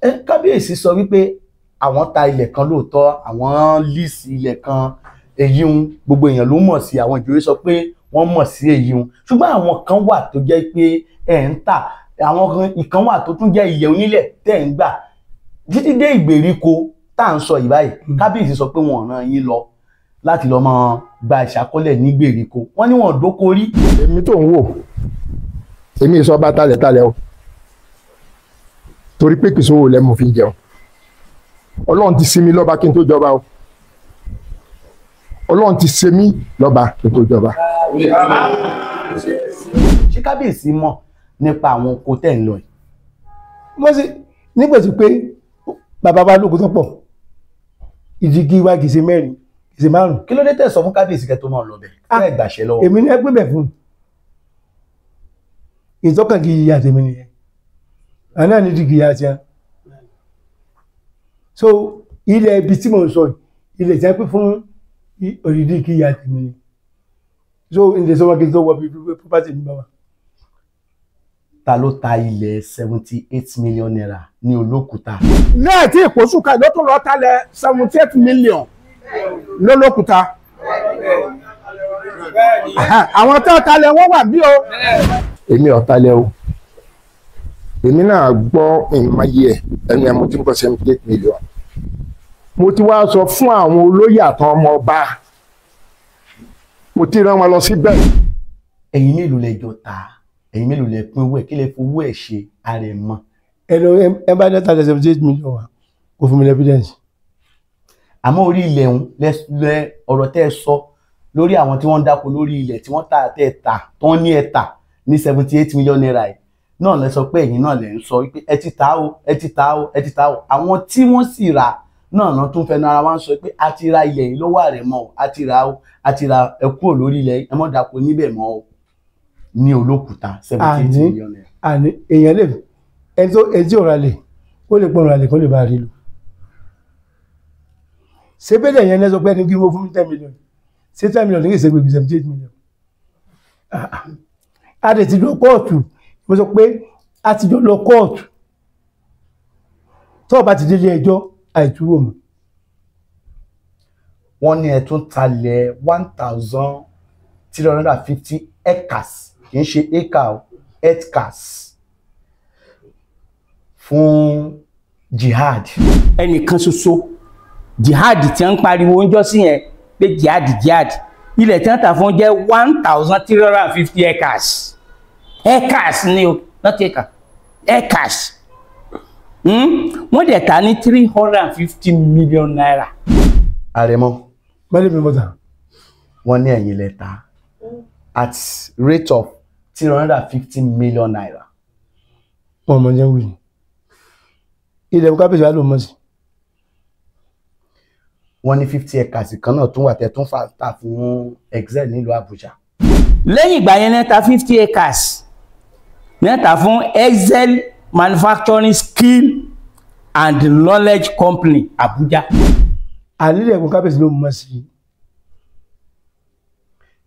Ẹ kábíyèsí sọ wípé àwọn ta ilẹ̀ kan lóòótọ́, àwọn líìsì ilẹ̀ kan, èyí ń gbogbo èèyàn ló mọ̀ sí, àwọn ìjòyè sọ pé wọ́n mọ̀ sí èyí ń, ṣùgbọ́n àwọn kan wà tó jẹ́ pé ẹ̀ ń tà, àwọn ìkan wà tó tún jẹ́ ilẹ̀ onílẹ̀ tẹ̀ ń gbà títí dé ìgbèríko tá à ń sọ yìí báyìí. Kábíyèsí sọ pé wọ́n rán yín lọ láti lọ máa gba ìṣàkọọ́lẹ̀ ní ìgbèríko, wọ́n ní wọ́n dóko rí. Èmi tó ń wò, èmi sọ bá talẹ̀talẹ̀ o, torí pé kìsòwò lẹ́mu fi jẹun. Ọlọ́run ti sinmi lọ́ba kí n tó jọba o. Ọlọ́run ti ṣe mí lọ́ba kí n tó jọba. Ṣé kábíyèsí mọ̀ nípa àwọn oko tẹ̀ ń lọ yìí? Wọ́n sì nígbà tí pé bàbá wa lóko tó pọ̀, ìdígi wa kìí ṣe mẹ́rin, kìí ṣe márùn. Kí ló dé tẹ̀ sọ fún kábíyèsí kẹ́ tó máa lọ bẹ̀? Kí ẹ gbàṣẹ lọ́wọ́. Èmi ní ẹ pé bẹ̀ fún un. Ìtọ́kàn kì í yà tèmi nìyẹn. Àná ní ìdígi yà tiẹ̀. So ilẹ̀ ibi tí mò ń sọ yìí, ilẹ̀ tí a pín fún òdìdí kì í yà tèmi ni. So ilẹ̀ sọ́wọ́ kí n tó wọ bí property mi bá wà. Ta ló ta ilẹ̀ ₦78 million ní Olókùta? Náà tí ìpòsùkà ló tún lọ talẹ̀ 78 million lólókùta. Àwọn tó talẹ̀ wọ́n wà bí o. Èmi ò talẹ̀ o, èmi náà gbọ́ ìmọ̀ye ẹ̀ ẹnu ẹ̀ mo ti ń kọ́ 78 million. Mo ti wá sọ fún àwọn olóyè àtàwọn ọmọ ọba, mo ti rán wọn lọ síbẹ̀. Ẹ̀yin mélòó lẹ jọ ta? Ẹ̀yin mélòó lẹ pín owó ẹ̀? Kí lẹ fowó ẹ̀ ṣe, Àrẹ̀mọ? Ẹ lọ, ẹ bá dẹ́ta lẹ 78 million wa, kò fún mi evidence. Àmọ́ orí ilẹ̀ ń lẹ ọ̀rọ̀ tẹ́ ẹ sọ lórí àwọn tí wọ́n ń dáko lórí ilẹ̀ tí wọ́n tà tẹ́ ẹ tà tán ní ẹ tà ní ₦78 million yìí náà, lẹ sọ pé ẹ̀yin náà lẹ ń sọ wípé ẹ ti ta o, ẹ ti ta o, ẹ ti ta o. Àwọn tí wọ́n sì rà náà náà tún fẹnu ara wa ń sọ pé a ti ra ilẹ̀ yìí lọ́wọ́ Àrẹ̀mọ o, a ti ra o, a ti ra, ẹ kúrò lórí ilẹ̀ yìí, ẹ mọ́ dáko níbẹ̀ mọ́ o, ní Olókùta, ₦78 million. Àní èèyàn lè ẹni tó ẹni tí ò ra lè ó lè pọnra lè kó lè bá a rí lò. Ṣé bẹ́ẹ̀ yẹn lẹ́sọ pé ẹni kí wọ́n fún mi 10 million, ṣé 10 million ní kì í ṣe gbègbè 78 million? A lè ti lọ kóòtù, mo sọ pé a ti jọ lọ kóòtù, tó o bá ti délé ẹjọ́ àìtúwò mọ́. Wọ́n ní ẹ tún talẹ̀ 1,350 acres, kì í ṣe acre o, hectares, fún jihad. Ẹnìkan ṣoṣo jihad tí wọ́n ń pariwo ń jọ́ sí yẹn pé jihad jihad, ilẹ̀ tí wọ́n tà fún jẹ́ 1,350 acres. Acres ni o, not acre, acres. Wọ́n dẹ̀ ta ní ₦350 million. Àrẹ̀mọ. Mẹ́lẹ̀ mi mọ́ta. Wọ́n ní ẹ̀yin lẹ ta at rate of ₦350 million. Wọn mọ jẹ́ wí ilẹ̀ kábíyèsí wa ló mọ̀ sí. Wọ́n ní 50 acres kan náà tún wà tẹ́ tún fà tà fún Excel nílùú Àbújá. Lẹ́yìn ìgbà yẹn náà ta 50 acres náà ta fún Excel Manufacturing Skill and Knowledge Company, Abuja. Ànílẹ̀ ẹ̀kún kábíyèsí ló mọ̀ sí.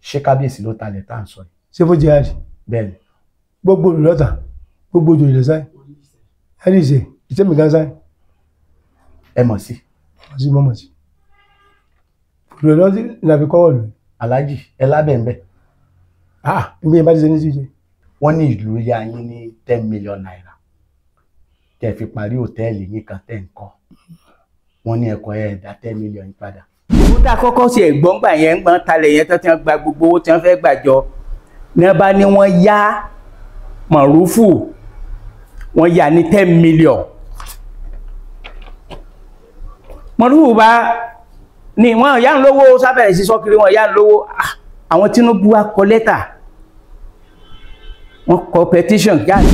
Ṣé kábíyèsí ló talẹ̀ tá à ń sọ yìí? Ṣé fún jihad? Bẹ́ẹ̀ni. Gbogbo olùlọ́ta, gbogbo òjò ìlẹ̀ sáì ẹni ìṣe ìtẹ́mi gan sáì. Ẹ mọ̀ sí. Mọ̀ sí, mọ̀ mọ̀ sí. Olùlọ́tí ní àfi kọ́wọ́ lù. Aláàjì ẹ lábẹ́ ń bẹ̀. Ah, ìgbé yẹn bá ti ṣe ní ṣíṣe. Wọ́n ní ìlú yá yín ní ₦10 million tẹ́ fi parí hòtẹ́ẹ̀lì yín kan tẹ́ ń kọ́. Wọ́n ní ẹ̀kọ́ ẹ̀ dá 10 million yín padà. Ó dá kọ́kọ́ sí ẹ̀gbọ́n gbà yẹn ń gbọ́n talẹ̀ yẹn tán tí wọ́n gba gbogbo owó tí wọ́n fẹ́ gbà jọ ní wọ́n bá ní wọ́n yá Mọ̀rúfù, wọ́n yá ní 10 million. Mọ̀rúfù bá ní wọ́n yá ń lówó sábẹ̀rẹ̀ sí sọ́kiri, wọ́n yá ń lówó. Àwọn Tinubu wa kọ lẹ́tà, wọ́n kọ petition jáde.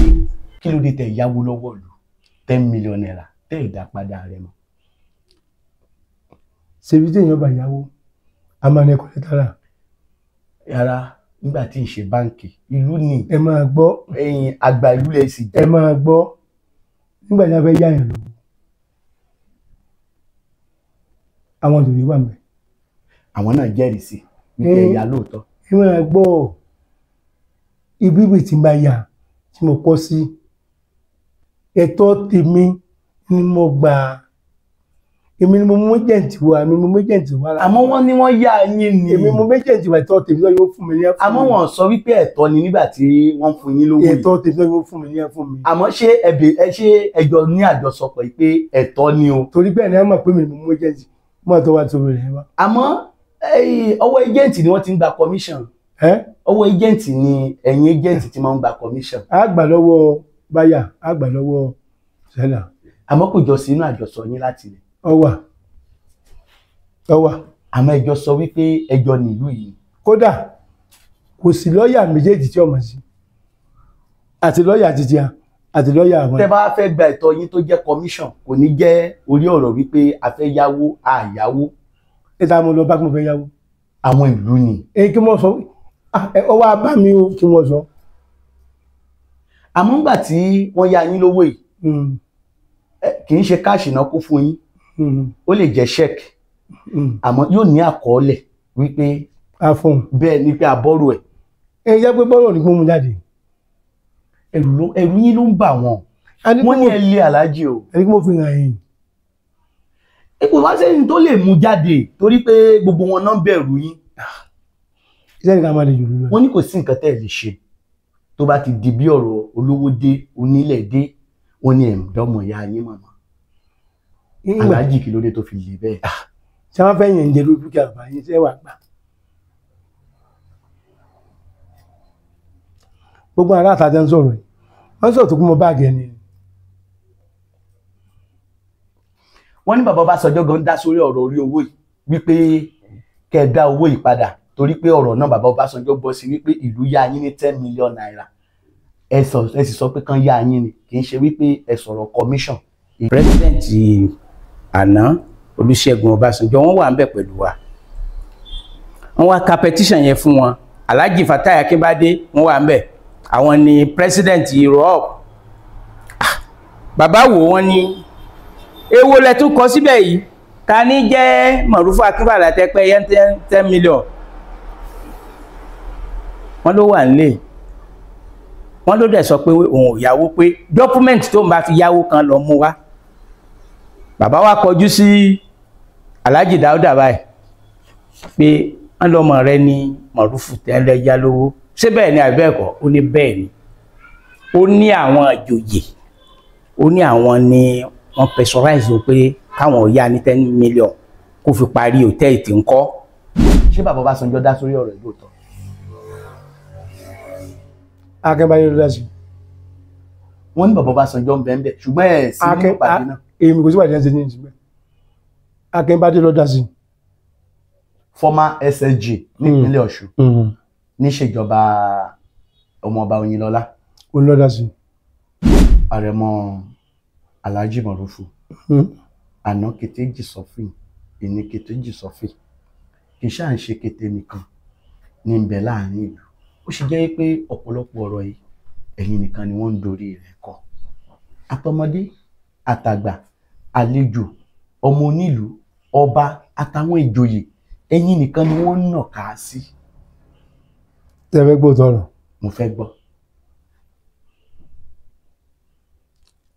Kí ló dé tẹ́ yáwó lọ́wọ́ ìlú ₦10 million tẹ́ ìdápadà rẹ̀ mọ́? Ṣebí tí èèyàn bá yáwó, a máa ní ẹ̀kọ́ lẹ́tà rà. Yàrá Nígbà tí ń ṣe báǹkì ìlú ni. Ẹ máa gbọ́. Ẹ̀yin àgbà ìlú lẹ sì jẹ́. Ẹ máa gbọ́, nígbà tí a fẹ́ yáyàn lówó, àwọn òṣèré wà mẹ́. Àwọn náà jẹ́rìí sí wípé ẹ̀yà lóòótọ́. Ẹ máa gbọ́, ibi ìwé tí n bá yà tí mo kọ́ sí, ẹ̀tọ́ tèmi ni mo gbà. Èmi ni mo mú méjèèjì wá, èmi mo méjèèjì wá. Àmọ́ wọ́n ní wọ́n yá yín ni. Èmi mo méjèèjì wá, ẹ̀tọ́ tèmi lọ́yọ́ fún mi ní ẹ̀ fún mi. Àmọ́ wọ́n sọ wípé ẹ̀tọ́ ni nígbà tí wọ́n fún yín lówó yìí. Ẹ̀tọ́ tèmi lọ́yọ́ fún mi ní ẹ̀ fún mi. Àmọ́ ṣé ẹbí ẹ ṣé ẹjọ́ ní àjọsọpọ̀ pé ẹ̀tọ́ ni o. Torí bẹ́ẹ̀ ni ẹ mọ̀ pé mi ni mo méjèèjì mọ́ ẹ̀tọ́ wa torí rẹ̀ wá. Àmọ́ ọwọ́ ẹ́jẹ̀ǹtì ni wọ́n ti ń gba commission. Ọwọ́ ẹ́jẹ̀ǹtì ni ẹ̀yin ẹ́jẹ̀ǹtì ti máa ń gba commission. A gbà lọ́wọ́ báyà, a gbà lọ́wọ́ sẹ́là. Àmọ́ kò jọ sínú àjọsọ yín láti ilẹ̀. Ọwà ọwà. Àmọ́ ẹjọ́ sọ wípé ẹjọ́ nílùú yìí. Kódà kò sí lọ́ọ̀yà méjèèjì tí ọmọ sí, àti lọ́ọ̀yà títí a àti lọ́ọ̀yà àwọn. Tẹ́ bá fẹ́ gba ẹ̀tọ́ yín tó jẹ́ commission, kò ní jẹ́ orí ọ̀rọ̀ wípé a fẹ́ yáwó a yáwó. Ẹ ta mo lọ bá kí mo fẹ́ yáwó. Àwọn ìlú ni. Ẹ kí wọ́n sọ, ọ wá bá mi o, kí wọ́n sọ. Àmọ́ ńgbà tí wọ́n yá yín lówó yìí, kì í ṣe káàṣì náà kó fún yín, ó lè jẹ́ ṣẹ́ẹ̀kì, àmọ́ yóò ní àkọọ́lẹ̀ wípé bẹ́ẹ̀ ni pé àbọ̀rò ẹ̀. Ẹ jẹ́ pé bọ́rọ̀ ni kó mú jáde. Ẹ̀rù yín ló ń bà wọ́n. Wọ́n ní ẹ lé aláàjì o. Ẹni kí mo fi hàn yín. Ipò wá sẹ́yìn tó lè mú jáde torí pé gbogbo wọn náà bẹ̀rù yín. Iṣẹ́ nìkan máa lè jù lọ. Wọ́n ní kò sí nǹkan tẹ́ ẹ lè ṣe tó bá ti di bí ọ̀rọ̀ olówó dé onílẹ̀ dé, wọ́n ní ẹ̀mdọ́mọ̀ ìyá yín màmá. Aláàjì kí ló dé tó fi lè bẹ́ẹ̀. Ṣé wọ́n fẹ́ yẹn ń jẹ lórí dúkìá bàbá yín, ṣé wàá gbà? Gbogbo ará àtàjẹ ń sọ̀rọ̀ yìí, wọ́n sọ̀rọ̀ tó kún mọ́ báàgì ẹni. Wọ́n ní bàbá Ọbásanjọ́ gan dá sórí ọ̀rọ̀ orí owó yìí wípé kẹ́ ẹ dá owó yìí padà, torí pé ọ̀rọ̀ náà bàbá Ọbásanjọ́ gbọ́ sí wípé ìlú yá yín ní 10 million naira, ẹ sì sọ pé kán yá yín ni, kì í ṣe wípé ẹ sọ̀rọ̀ commission. President àná Olúṣẹ́gun Ọbásanjọ́ wọ́n wà ń bẹ̀ pẹ̀lú wa, wọ́n wá ka petition yẹn fún wọn. Alhaji Fatai Akínbádé wọ́n wà ń bẹ̀, àwọn ni president Europe. Bàbá wo wọ́n ní èwo lẹ tún kọ síbẹ̀ yìí, ta ní jẹ́ Mọ̀rúfù Akínfàlà tẹ́pẹ́ yẹn 10 million? Wọ́n ló wà nílé, wọ́n ló dẹ̀ sọ pé òun ò yáwó, pé document tó ń bá fi yáwó kan lọ mú wá. Bàbá wa kọjú sí Alhaji Dauda báyìí pé wọ́n lọ́mọ rẹ ní Mọ̀rúfù tẹ́lẹ̀ yá lówó, ṣé bẹ́ẹ̀ ni àbí bẹ́ẹ̀ kọ́? Ó ní bẹ́ẹ̀ ni. Ó ní àwọn àjòyè, ó ní àwọn ni wọ́n pressurize o pé káwọn yá ní 10 million kó fi parí hòtẹ́ẹ̀lì tí ń kọ́. Ṣé bàbá Ọbásanjọ́ dá sórí ọ̀rọ̀ ìlú òótọ́? Akínbáyé ló dá sí. Wọ́n ní bàbá Ọbásanjọ́ ń bẹ ń bẹ, ṣùgbọ́n ẹ̀ sí nínú ìpàdé náà. Èmi kò sí ìpàdé náà ṣe ní ìsìnkú. Akínbádé ló dá sí. Former SSG nípínlẹ̀ Ọ̀ṣun níṣèjọba ọmọọba Oyinlọ́lá. Òun ló dá sí. Àrẹ̀mọ Alhaji Mọ̀rúfù, àná kété jì sọ́fìn, ìní kété jì sọ́fìn, kì í ṣáà ń ṣe kété nìkan ní ń bẹ láàrin ìlú. Ó ṣe jẹ́ pé ọ̀pọ̀lọpọ̀ ọ̀rọ̀ yìí, ẹ̀yin nìkan ni wọ́n ń dorí rẹ̀ kọ. Àtọmọdé àtàgbà, àlejò, ọmọ onílùú, ọba àtàwọn ìjòyè, ẹ̀yin nìkan ni wọ́n ń nàka sí. Ṣé ẹ fẹ́ gbọ́ tọrọ? Mo fẹ́ gbọ́.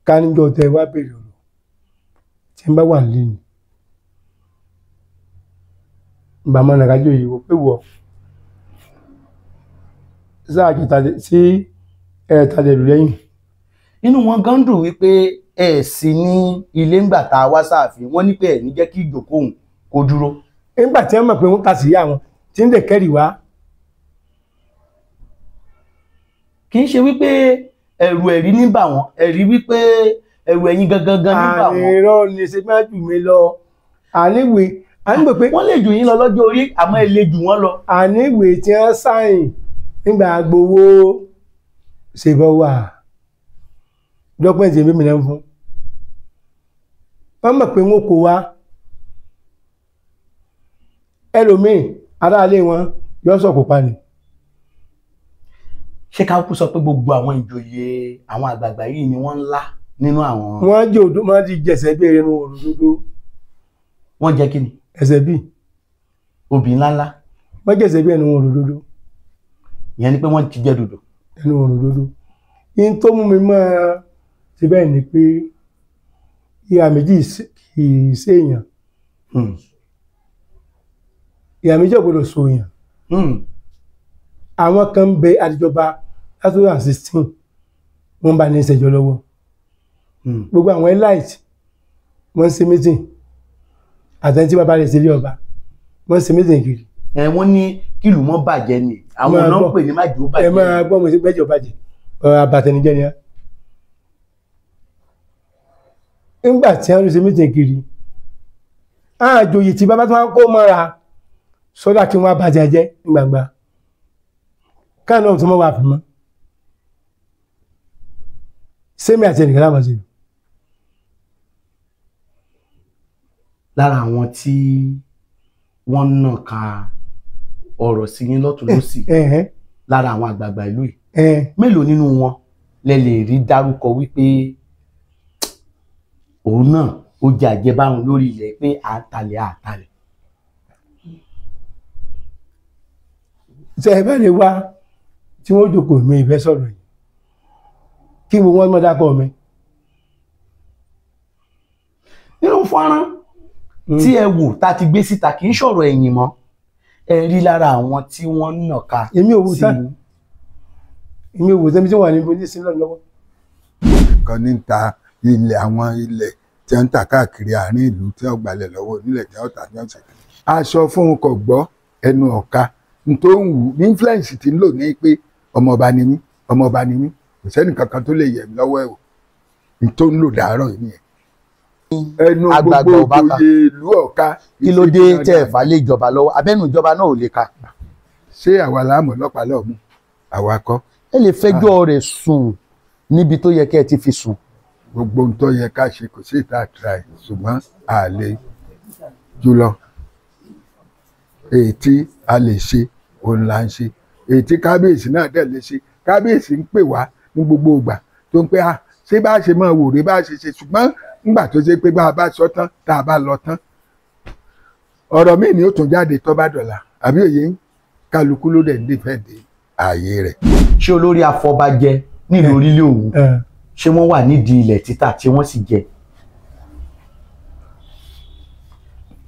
Ká níjọ́ tẹ wá bèrè ọ̀rọ̀ tí ń bá wà nílé ni bàmọ́ nàkájọ yìí wò pé wọ̀ sáàjì sí ẹ̀ẹ́tàlẹ̀ lù lẹ́yìn. Inú wọn gan dùn wípé ẹ sì ní ilé ńgbà tá a wá sáàfin, wọ́n ní pé ẹ ní jẹ́ kí ìjókòó òun kó dúró. Nígbà tí wọ́n mọ̀ pé wọ́n ta sí àwọn tí ń lè kẹ́rì wá. Kì í ṣe wípé ẹ̀rù ẹ̀rí ní bà wọ́n, ẹ̀rí wípé ẹ̀rù ẹ̀yin gangan gan ní bà wọ́n. Àní irọ́ ni, ṣe máa jù mí lọ àníwèé àníwèé pé. Wọ́n lè jù yín lọ lọ́jọ́ orí, àmọ́ ẹ lè jù wọ́n lọ. Àníwèé tí wọ́n sáyìn nígbà gbowó ṣe bọ́ wà document èmi mìíràn fún wọ́n mọ̀ pé wọ́n kó wa ẹlòmíì aráalé wọn yóò sọ̀kò pa ni. Ṣé ká kú sọ pé gbogbo àwọn ìjòyè àwọn àgbààgbà yìí ni wọ́n ń lá nínú àwọn. Wọ́n jẹ́ òdo, wọ́n ti jẹ̀sẹ̀ bí ẹnu òdòdó. Wọ́n jẹ́ kí ni? Ẹsẹ̀ bí. Obì ńláńlá. Wọ́n jẹ̀sẹ̀ bí ẹnu òdòdó. Ìyẹn ni pé wọ́n ti jẹ́ dòdò. Ẹnu òdòdó. Yín tó mú mi máa ṣe bẹ́ẹ̀ ni pé ìhà méjì kì í ṣèèyàn. Ìhà méjì ò gbọdọ̀ sòyàn. Àwọn kan ń bẹ àdìjọba 2016 wọ́n bá ní ìṣẹ́jọ́ lọ́wọ́. Gbogbo àwọn elite wọ́n ń ṣe meeting, àtẹni tí bàbá rẹ̀ ṣe ilé ọba wọ́n ń ṣe meeting kiri. Ẹ wọ́n ní kílù mọ́ bàjẹ́ ni àwọn náà ń pè ní májò bàjẹ́. Ẹ máa gbọ́ mo ṣe gbẹ́jọ́ bàjẹ́, ọ̀rọ̀ àbàtẹnijẹ́ ni á. Nígbà tí wọ́n ṣe meeting kiri, àjòyè tí bàbá tó máa ń kó mọ́ra sọ́dà kí wọ́n bàjẹ́ jẹ́ ní gbangba káà náà tó mọ́ wà fún mọ́. Sẹ́mi àti ẹnìkan láwọn ṣe. Lára àwọn tí wọ́n ń nà ka ọ̀rọ̀ sí yín lọ́tún lọ́sì lára àwọn àgbààgbà ìlú yìí, mélòó nínú wọn lẹ lè rí dárúkọ wípé òun náà ó jẹ àjẹbánu lórí ilẹ̀ pé à ń talẹ̀ à talẹ̀? Ṣé ẹ bẹ́ẹ̀ lè wá tí wọ́n jókòó mi ìfẹ́ sọ̀rọ̀ yìí kí gbogbo wọn mọ́ dákọ̀ mi. Nínú fọ́nrán tí ẹ wò tá a ti gbé síta kì í ṣọ̀rọ̀ ẹ̀yìn mọ́, ẹ rí lára àwọn tí wọ́n ń nàka. Èmi ò wò tán, èmi ò wò tán, tí wọ́n wà ní ibi sílẹ̀ lọ́wọ́. Nǹkan ní ta ilẹ̀, àwọn ilẹ̀ tí wọ́n ń tà káàkiri àárín ìlú tí wọ́n gbalẹ̀ lọ́wọ́ onílẹ̀ tí wọ́n tà ní ọ̀sẹ̀. Aṣọ fún un kò gbọ́ ẹnu ọ̀ka tó ń wù ní influence tí ń lò ní pé ọmọọba ni mí, ọmọọba ni mí, kò sẹ́ni kankan tó lè yẹ̀ mí lọ́wọ́ ẹ̀ o, n tó ń lò dàárọ̀ yìí nìyẹn. Ẹnu gbogbo òye ìlú ọ̀ka. Kí ló dé tẹ́ ẹ̀ fà lé ìjọba lọ́wọ́? Abẹ́nu ìjọba náà ò lè ka. Ṣé àwa láàmú ọlọ́pàá lọ́ọ̀ mú? Àwa kọ́. Ẹ lè fẹjọ́ rẹ̀ sùn níbi tó yẹ kẹ́ ẹ ti fi sùn. Gbogbo ohun tó yẹ ká ṣe kò sí ìta àtúrà ẹ̀, ṣùgbọ́n a lè jùlọ. Èyí tí a lè ṣe òun là ń ṣe, èyí tí kábíyèsí náà dẹ̀ lè ṣe. Kábíyèsí ń pè wá ní gbogbo ìgbà tó ń pẹ́ à ṣé bá ṣe máa wòrè bá ṣe ṣe, ṣùgbọ́n ńgbà tó ṣe pé bá a bá sọ tán tá a bá lọ tán ọ̀rọ̀ míì ni ó tún jáde tó bá dọ̀la, àbí òye ń kálukú ló dẹ̀ ń dìfẹ́ dé ààyè rẹ̀. Ṣé olórí afọbajẹ nílùú Orílẹ̀ Òwú ṣé wọ́n wà nídìí ilẹ̀ títà tí wọ́n sì jẹ?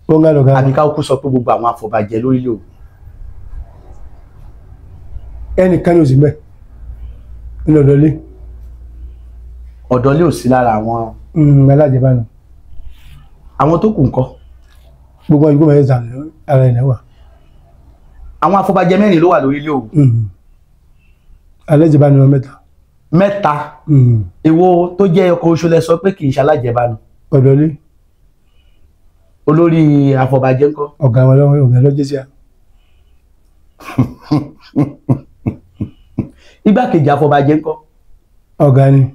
Àbí ká kú sọ pé gbogbo àwọn afọbajẹ lórílẹ̀ Òwú. Ẹnìkan ní oṣù mẹ́ ní ọ̀dọ́lé. Ọ̀dọ́lé ò sí lára àwọn. Alájẹbánu. Àwọn tó kù ńkọ́? Gbogbo àwọn ìgbó mẹ́ta ara ẹ̀ náà wà. Àwọn afọbajẹ mẹ́rin ló wà lórílẹ̀ Òwú. Alájẹbánu wọn mẹ́ta. Mẹ́ta. Èwo tó jẹ́ ọkọ̀ oṣù lẹ sọ pé kì í ṣe alájẹbánu? Ọ̀dọ́lé. Olórí afọbajẹ ńkọ́? Ọ̀gá wọn lọ́wọ́, ọ̀gá lọ́jọ́ sí a. Igbákejì afọbajẹ ńkọ́? Ọ̀gá ni.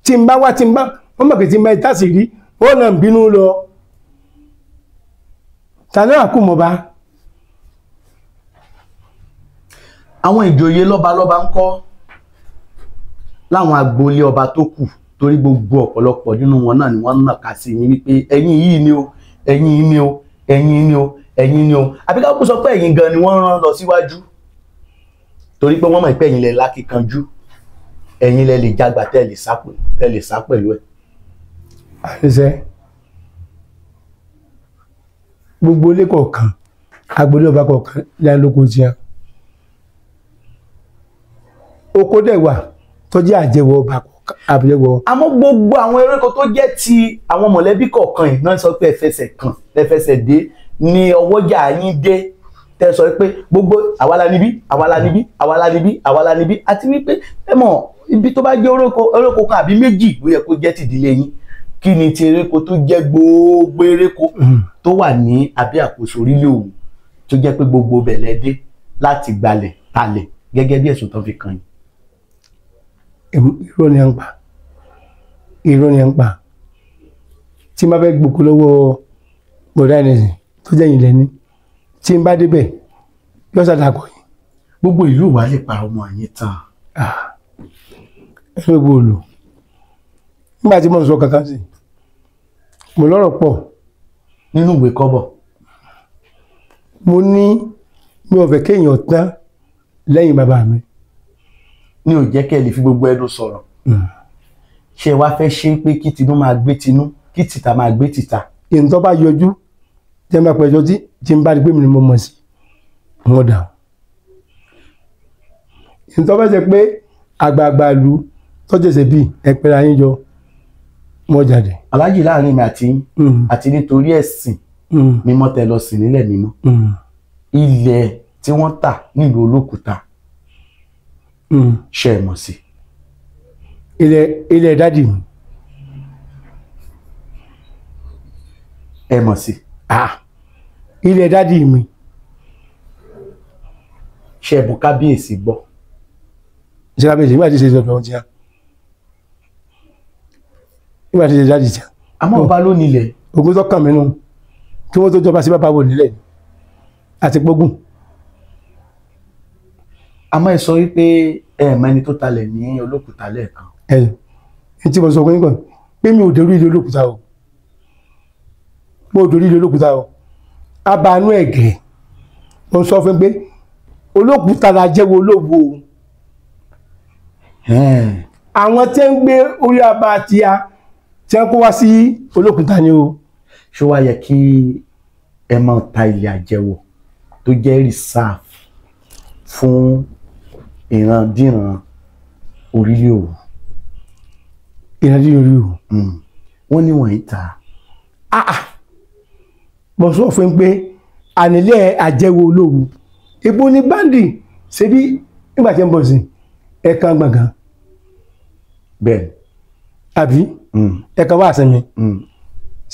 Tí n bá wá, tí n bá wọ́n mọ̀ pé tí n bá ìta sì rí wọ́n náà ń bínú lọ. Tàbí àkú mọ̀ bá. Àwọn ìjòyè lọ́balọ́ba ńkọ́? Láwọn agboolé ọba tó kù, torí gbogbo ọ̀pọ̀lọpọ̀ nínú wọn náà ni wọ́n ń nàka sí yín wípé ẹ̀yin yìí ni o, ẹ̀yin yìí ni o, ẹ̀yin yìí ni o, ẹ̀yin ni o. Àbí ká kú sọ pé ẹ̀yin gan ni wọ́n rán lọ síwájú, torí pé wọ́n mọ̀ pé ẹ̀yin lẹ lákìkanjú, ẹ̀yin lẹ lè jagbà tẹ́ lè sá pẹ̀lú ẹ̀. Àṣìṣe gbogbo ilé kọ̀ọ̀kan, agboolé ọba kọ̀ọ̀kan lánàá tiẹ̀. Oko dẹ̀ wà tó jẹ́ àjẹwọ̀ ọba kọ̀ọ̀kan, àjẹwọ̀. Àmọ́ gbogbo àwọn ewéko tó jẹ́ ti àwọn mọ̀lẹ́bí kọ̀ọ̀kan yìí náà sọ pé ẹ fẹsẹ̀ kàn, ẹ fẹsẹ̀ dé ní ọwọ́jà yín dé, tẹ́ sọ pé gbogbo àwa la níbí, àwa la níbí, àwa la níbí, àwa la níbí, àti wípé ẹ mọ̀ ibi tó bá jẹ́ oróko kan àbí méjì ló yẹ kó jẹ́ tìdílé yín. Kí ni ti eréko tó jẹ́ gbogbo eréko tó wà ní abẹ́ àkóso Orílẹ̀ Òwú tó jẹ́ pé gbogbo bẹ̀lẹ̀ dé láti gbalẹ̀ talẹ̀ gẹ́gẹ́ bí ẹ̀sùn tán fi kàn yín? Irọ́ ni à ń pa, irọ́ ni à ń pa. Tí n bá fẹ́ gbòkó lọ́wọ́ bọ̀dá ẹnìsìn tó jẹ́ ìyìnlẹ̀ ni, tí n bá débẹ̀ yóò ṣàdàkọ̀ yìí. Gbogbo ìlú wa lè pa ọmọ yín tán. Ẹ gbogbo òlù nígbà tí mo ń sọ kankan sí mo lọ́rọ̀ pọ̀ nínú ìwé kọ́bọ̀. Mo ní mi ò fẹ́ kéèyàn tán lẹ́yìn bàbá mi. Ní ò jẹ́ kẹ́ ẹ lè fi gbogbo ẹnu sọ̀rọ̀. Ṣé wàá fẹ́ ṣe pé kí tinú máa gbé tinú, kí tìta máa gbé tìta? Ìǹtọ́ bá yọjú tí n bá pẹ̀jọ́ tí n bá rí pé mi ni mo mọ̀ sí wọn dà. Ìǹtọ́ bá ṣe pé àgbààgbà ìlú tọ́jẹ̀sẹ̀ bíi ẹ̀pẹ̀rẹ̀ ayé jọ wọ́n jáde. Aláàjì, láàrin mi àti yín àti nítorí ẹ̀sìn mímọ́ tẹ lọ sìn nílẹ̀ mímọ́, ilẹ̀ tí wọ́n tà nílùú Olókùta, ṣe é mọ̀ sí? Ilẹ̀ dádì mi. Ẹ mọ̀ sí? Ilẹ̀ dádì mi. Ṣe é bù kábíyèsí gbọ́? Ṣe kábíyèsí nígbà tí ṣe ìjọba ohun ti hàn, nígbà tí ṣe dádì ti hàn. Àmọ́ ọba ló nílẹ̀. Ogun tó kàn mí nù kí wọ́n tó jọba sí bàbá wò nílẹ̀ àti gbógun. Àmọ́ ẹ sọ wípé ẹ mọ ẹni tó talẹ̀ ní Olókùta lẹ́ẹ̀kan. Ẹ ní tí mo sọ fún yín kan pé mi ò dórí ilé Olókùta o, mo ò dórí ilé Olókùta o, abanú ẹ̀gẹ́ mo sọ fún pé Olókùta la jẹ́wọ́ olówó o. Àwọn tí ń gbé orí aba tí a tí wọ́n kó wá sí Olókùta ni o. Ṣé wàá yẹ kí ẹ máa ta ilẹ̀ àjẹwò tó jẹ́ reserve fún ìrandíran orílẹ̀ Òwú? Ìrandíran orílẹ̀ Òwú. Wọ́n ní wọ̀nyí ta. Mo sọ fún pé ànílẹ̀ àjẹwò olówó ibo ní báńdì ṣebí nígbà tí ń bọ̀ sí ẹ̀ka gbọ̀ngàn. Bẹ́ẹ̀. Àbí ẹ̀ka wá àsẹ̀mi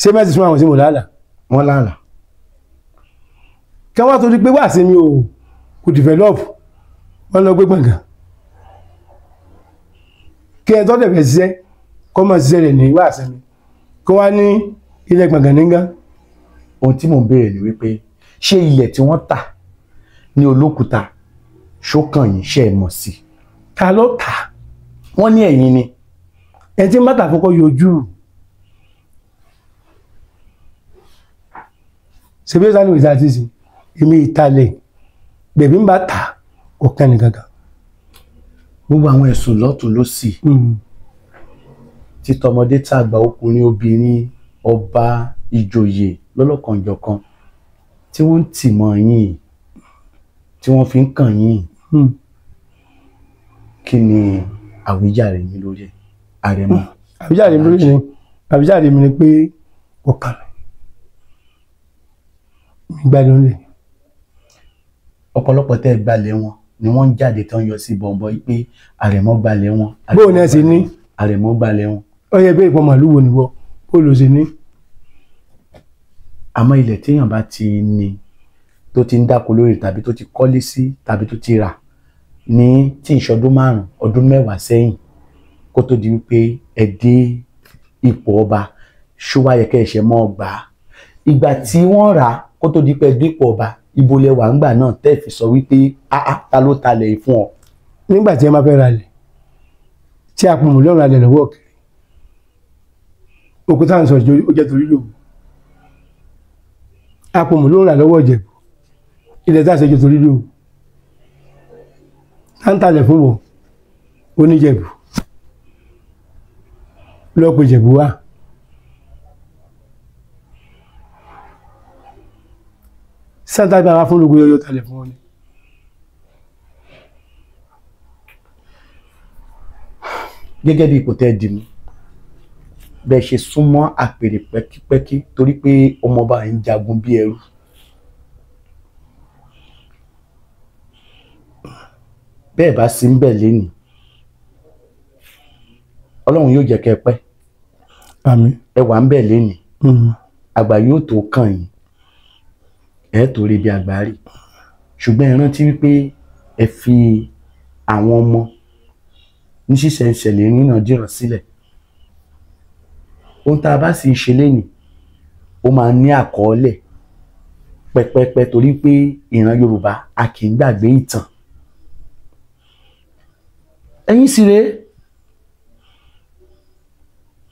ṣé mẹ́sì sún àwọn sí mo lálàá. Wọ́n lálàá. Kí wọ́n tó di pé wá àsẹ̀mi o kò develop, wọ́n lọ gbé gbọ̀ngàn kí ẹ tọ́ dẹ̀bẹ̀ ṣiṣẹ́ kọ́ máa ṣiṣẹ́ rẹ̀ ní wá àsẹ̀mi kó wá ní ilẹ̀ gbọ̀ngàn nígán. Ohun tí mò ń béèrè ni wípé ṣé ilẹ̀ tí wọ́n tà ní Olókùta ṣókàn yìí, ṣe é mọ̀ sí? Ta ló tà? Wọ́n ní ẹ̀yin ni. Ẹ tí ń bàtà fọkọ yọjú ṣebí sani wìsá ti sìn èmi ìtalẹ̀ bẹ̀bí ń bá tà ọ̀kan nìkan kan. Gbogbo àwọn ẹ̀sùn lọ́tùn lósì títọmọdé tàgbà, ọkùnrin obìnrin, ọba ìjòyè lọ́lọ́kanjọ̀kan tí wọ́n ń tì mọ́ yín, tí wọ́n fi ń kàn yín, kí ni àwíjàre yín lórí ẹ̀, Àrẹ̀mọ? Àwíjàre mi lórí ni, àwíjàre mi ni pé ọkàn mi gbádùn lè. Ọ̀pọ̀lọpọ̀ tẹ́ ẹ gbalẹ̀ wọn ni wọ́n ń jáde tán yọ sí bọ̀m̀bọ̀ yìí pé Àrẹ̀mọ gbalẹ̀ wọn. Bóò ní ẹ ṣe ní. Àrẹ̀mọ gbalẹ̀ wọn. Ó yẹ bẹ́ẹ̀ ìpọn màlúù wo ni wọ́ bó ló ṣe ní. Àmọ́ ilẹ̀ téèyàn bá ti ní tó ti ń dáko lórí tàbí tó ti kọ́lé sí tàbí tó ti rà ní tí ìṣọdún 5 ọdún 10 sẹ́yìn kó tó di wípé ẹ dé ipò ọba, ṣó wá yẹ kẹ́ ẹ ṣe mọ́ ọgbà ìgbà tí wọ́n rà kó tó di pé ẹ dé ipò ọba, ibo lẹ wà ńgbà náà tẹ́ fi sọ wípé áá ta ló talẹ̀ yìí fún ọ? Nígbà tí ẹ máa fẹ́ ra lẹ̀ tí a pọ̀ mọ́ lọ́rùn alẹ̀ lọ́wọ́ kiri òkúta ń sọ ó jẹ́ torí lòwú, a pọ̀ mọ́ lọ́rùn lọ́wọ́ Ìjẹ̀bú, ilẹ̀ tá a ṣe jẹ́ torí lòwú, tá ń talẹ̀ fún wọn oníjẹ̀bú lọ́pọ̀ Ìjẹ̀bú wá. Santa gba wa fún ológun yọyọ talẹ̀ fún wọn ni. Gẹ́gẹ́ bí ipò tẹ́ ẹ dì mú, bẹ́ẹ̀ ṣe súnmọ́ àpèrè pẹ́kípẹ́kí torí pé ọmọọba ń jagun bí ẹrú. Bẹ́ẹ̀ bá sí ń bẹ̀ lénìí, Ọlọ́run yóò jẹ́ kẹ́ ẹ pẹ́. Àmín. Ẹ wà ń bẹ̀ lénìí, àgbà yóò tó kàn yín, ẹ tó rí bí àgbà rí. Ṣùgbọ́n ẹ rántí wípé ẹ fi àwọn ọmọ ní ṣísẹ̀nsẹ̀lẹ̀ nínà dìrọ̀ sílẹ̀. Ohun tá a bá sì ń ṣe lénìí ó máa ní àkọọ́lẹ̀ pẹ́pẹ́pẹ́ torí pé ìran Yorùbá a kì í gbàgbé ìtàn. Ẹ̀yin sì rèé,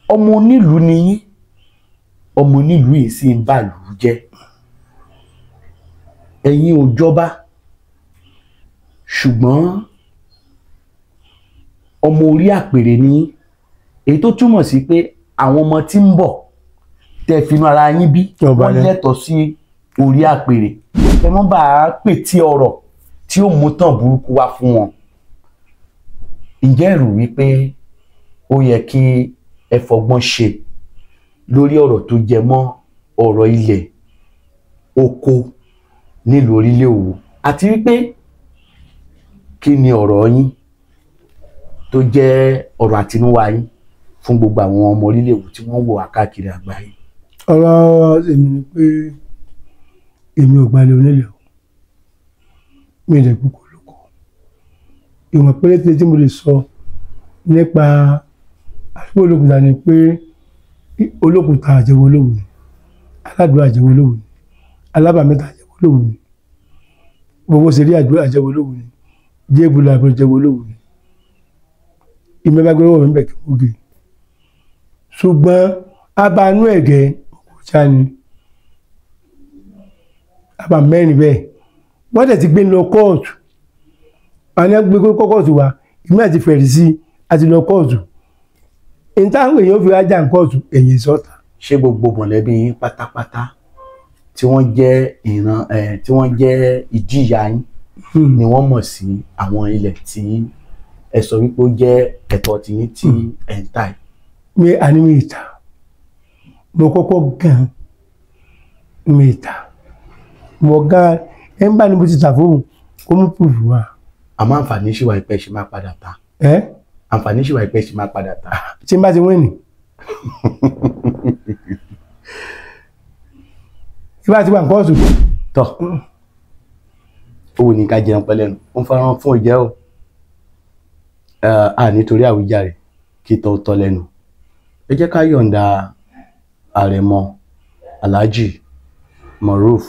ọmọ onílùú ni yín, ọmọ onílùú yìí sì ń bàlù jẹ́. Ẹ̀yin ò jọba, ṣùgbọ́n ọmọ orí àpèrè ni yín, èyí tó túmọ̀ sí pé àwọn ọmọ tí ń bọ̀ tẹ́ finú ara yín bí wọ́n lẹ́tọ̀ọ́ sí orí àpèrè. Ẹ mọ́ bá a pè tí ọ̀rọ̀ tí ó mú tàn burúkú wá fún wọn. Ǹjẹ́ ẹ̀rù wípé ó yẹ kí ẹ fọgbọ́n ṣe lórí ọ̀rọ̀ tó jẹ mọ́ ọ̀rọ̀ ilẹ̀ oko nílùú Orílẹ̀ Òwú, àti wípé kí ni ọ̀rọ̀ yín tó jẹ́ ọ̀rọ̀ àtinúwá yín fún gbogbo àwọn ọmọ Orílẹ̀ Òwú tí wọ́n wò wá káàkiri àgbáyé? Ọ̀rọ̀ èmi ni pé èmi ò gbalẹ̀ onílẹ̀ o, mi ò lè kú kó lóko. Ìwọ̀n péréte tí mo lè sọ nípa àdúgbò Olókùta ni pé Olókùta àjẹwò Olówu ni, Aládùúrà àjẹwò Olówu ni, Alábàmẹ́ta àjẹwò Olówu ni, gbogbo ṣeré àjẹwò Olówu ni, jébùlà àjẹwò Olówu ni. Ìmẹ́bàgbé wọ̀ mí bẹ̀ kí wọ́n gé. Ṣùgbọ́n abanú ẹ̀gẹ́ òkúta ni aba mẹ́rin bẹ́ẹ̀ wọ́n tẹ̀ ti gbé lọ kóòtù. Àwọn ẹgbẹ́ gbé kóòtù wa, ìmí àti fẹ̀rí sí àti lọ kóòtù. Ìtàwọn èèyàn fi ajá kóòtù èyí sọ́ta. Ṣé gbogbo mọ̀lẹ́bí yín pátápátá tí wọ́n jẹ́ ìran tí wọ́n jẹ́ ìjìyà yín ni wọ́n mọ̀ sí àwọn ilẹ̀ tí ẹ sọ wípé ó jẹ́ ẹ̀tọ́ tiyín tí ẹ̀ ń tà yìí? Mi àní mi ìta mo kọ́kọ́ gan mi ìta mo gan ẹ ń bá ní mo ti tà fóun kó mú pùfù wa. Àmọ́ àǹfààní ṣì wà ìpẹ́ ṣe máa padà ta. Àǹfààní ṣì wà ìpẹ́ ṣe máa padà ta. Tí n bá ti wí nì. Tí bá ti wà nǹkan ọ̀sùn. Tọ́ owó ní ká jẹun pẹ́ lẹ́nu, ó ń farahàn fún ìjẹ́ o. A nítorí àwíjàre kí tọ́ tọ́ lẹ́nu. Ẹ jẹ́ ká yọ̀ǹda Àrẹ̀mọ Alhaji Moruf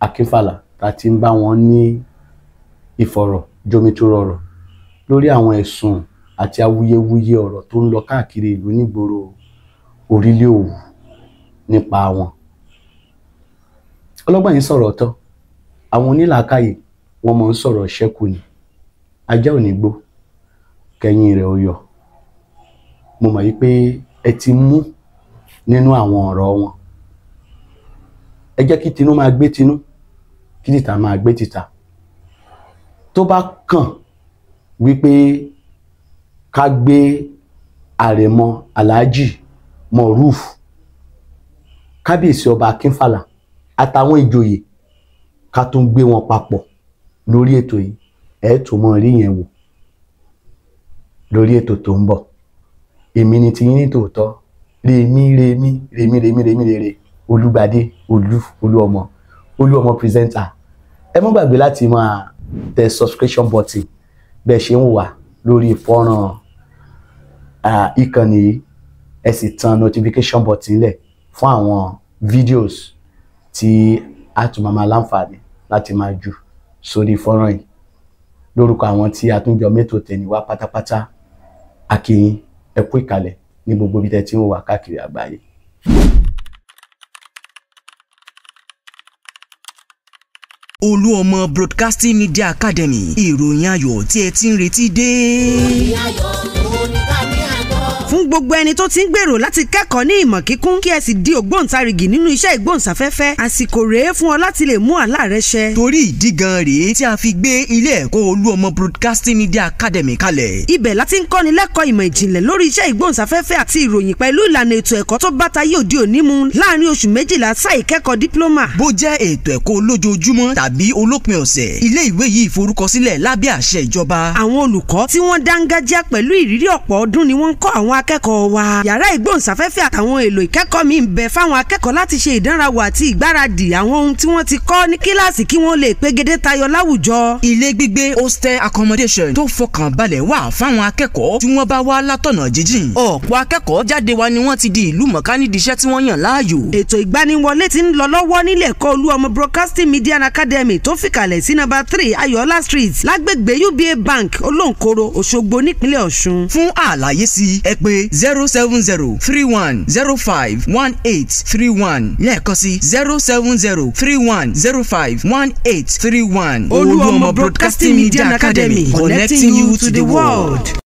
Akínfàlà tá a ti ń bá wọn ní ìfọ̀rọ̀ jomitoro ọ̀rọ̀ lórí àwọn ẹ̀sùn àti awuyewuye ọ̀rọ̀ tó ń lọ káàkiri ìlú nígboro Orílẹ̀ Òwú nípa wọn. Ọlọ́gbọ́n yìí sọ̀rọ̀ ọ̀tọ̀, àwọn onílàákàyè wọn máa ń sọ̀rọ̀ ṣẹ́kù ni. Ajá ò ní gbó kẹ́yìn rẹ̀ ó yọ. Mo mọ̀ yí pé ẹ ti mú nínú àwọn ọ̀rọ̀ wọn. Ẹ jẹ́ kí tinú máa gbé tinú, kí tìta máa gbé tìta. Tó bá kàn wípé ká gbé Àrẹ̀mọ Alhaji Moruf Kábíyèsí Ọba Akínfàlà àtàwọn ìjòyè ká tún gbé wọn papọ̀ lórí ètò yìí, ẹ tún mọ rí yẹn wò lórí ètò tó ń bọ̀. Èmi ni tiyín ní tòótọ́, rèmí rèmí rèmí rèmí rèmí rèrè Olúgbadé Olú Olúọmọ Olúọmọ pírẹsẹ́ńtà. Ẹ má gbàgbé láti máa tẹ subscription button bẹ́ẹ̀ ṣe ń wà lórí fọ́nrán ìkànnì yìí, ẹ sì tan notification button lẹ̀ fún àwọn videos tí a tún máa láǹfààní láti máa jù sórí fọ́nrán yìí. Lórúkọ àwọn tí a tún jọ mẹ́tò tẹ̀lé wá pátápátá, a kí yín, ẹ kú ìkàlẹ̀ ní gbogbo ibi tẹ́ ti ń wà káàkiri àgbáyé. Olúọmọ Broadcasting Media Academy, ìròyìn ayọ̀ tí ẹ ti ń retí dé. Ìròyìn ayọ̀ òun ní ká ní àgbọ̀. Fún gbogbo ẹni tó ti ń gbèrò láti kẹ́kọ̀ọ́ ní ìmọ̀ kíkún kí ẹ sì di ògbóǹtarìgì nínú iṣẹ́ ìgbóhùnsáfẹ́fẹ́, àsìkò rèé fún ọ láti lè mú àlá rẹ ṣẹ. Torí ìdí gan rèé tí a fi gbé ilé ẹ̀kọ́ Olúọmọ Broadcasting Media Academy kalẹ̀. Ibẹ̀ láti ń kọ́ni lẹ́kọ̀ọ́ ìmọ̀ ìjìnlẹ̀ lórí iṣẹ́ ìgbóhùnsáfẹ́fẹ́ àti ìròyìn pẹ̀lú ìlànà ètò ẹ̀kọ́ tó bá tayé òde òní mu láàrin oṣù 12 sáà ìkẹ́kọ̀ọ́ dípílọ́mà. Bó jẹ́ ètò ẹ̀kọ́ olójoojúmọ́ tàbí olópin ọ̀sẹ̀, ilé ìwé yìí forúkọsílẹ̀ lábẹ́ àṣẹ ìjọba. Àwọn olùkọ́ tí wọ́n dángájá pẹ̀lú ìrírí ọ̀pọ̀ ọdún ni wọ́n ń kọ́ àwọn akẹ́kọ̀ọ́ akẹ́kọ̀ọ́ wa. Yàrá ìgbóhùnsáfẹ́fẹ́ àtàwọn èlò ìkẹ́kọ̀ọ́ mi ń bẹ fáwọn akẹ́kọ̀ọ́ láti ṣe ìdánrawò àti ìgbáradì àwọn ohun tí wọ́n ti kọ́ ní kíláàsì kí wọ́n lè pegedé tayọ láwùjọ. Ilé gbígbé hostel accommodation tó fọkàn balẹ̀ wà fáwọn akẹ́kọ̀ọ́ tí wọ́n bá wá látọ̀nà jíjìn. Ọ̀pọ̀ akẹ́kọ̀ọ́ jáde wa ni wọ́n ti di ìlú mọ̀ká nídìí iṣẹ́ tí wọ́n yàn láàyò. Ètò ìgbaniwọlé ti ń lọ lọ́wọ́ nílé ẹ̀kọ́ Olúọmọ Broadcasting Media Academy tó fìkàlẹ̀ sí number 3 Ayọ̀ọ́lá Street lágbègbè UBA Bank Olóǹkoro, Òṣogbo nípínlẹ̀ Ọ̀ṣun. Fún àlàyé sí ẹ pè 07031051831 lẹ́ẹ̀kan sí 07031051831. Olúọmọ Broadcasting Media Academy, connecting you to the world.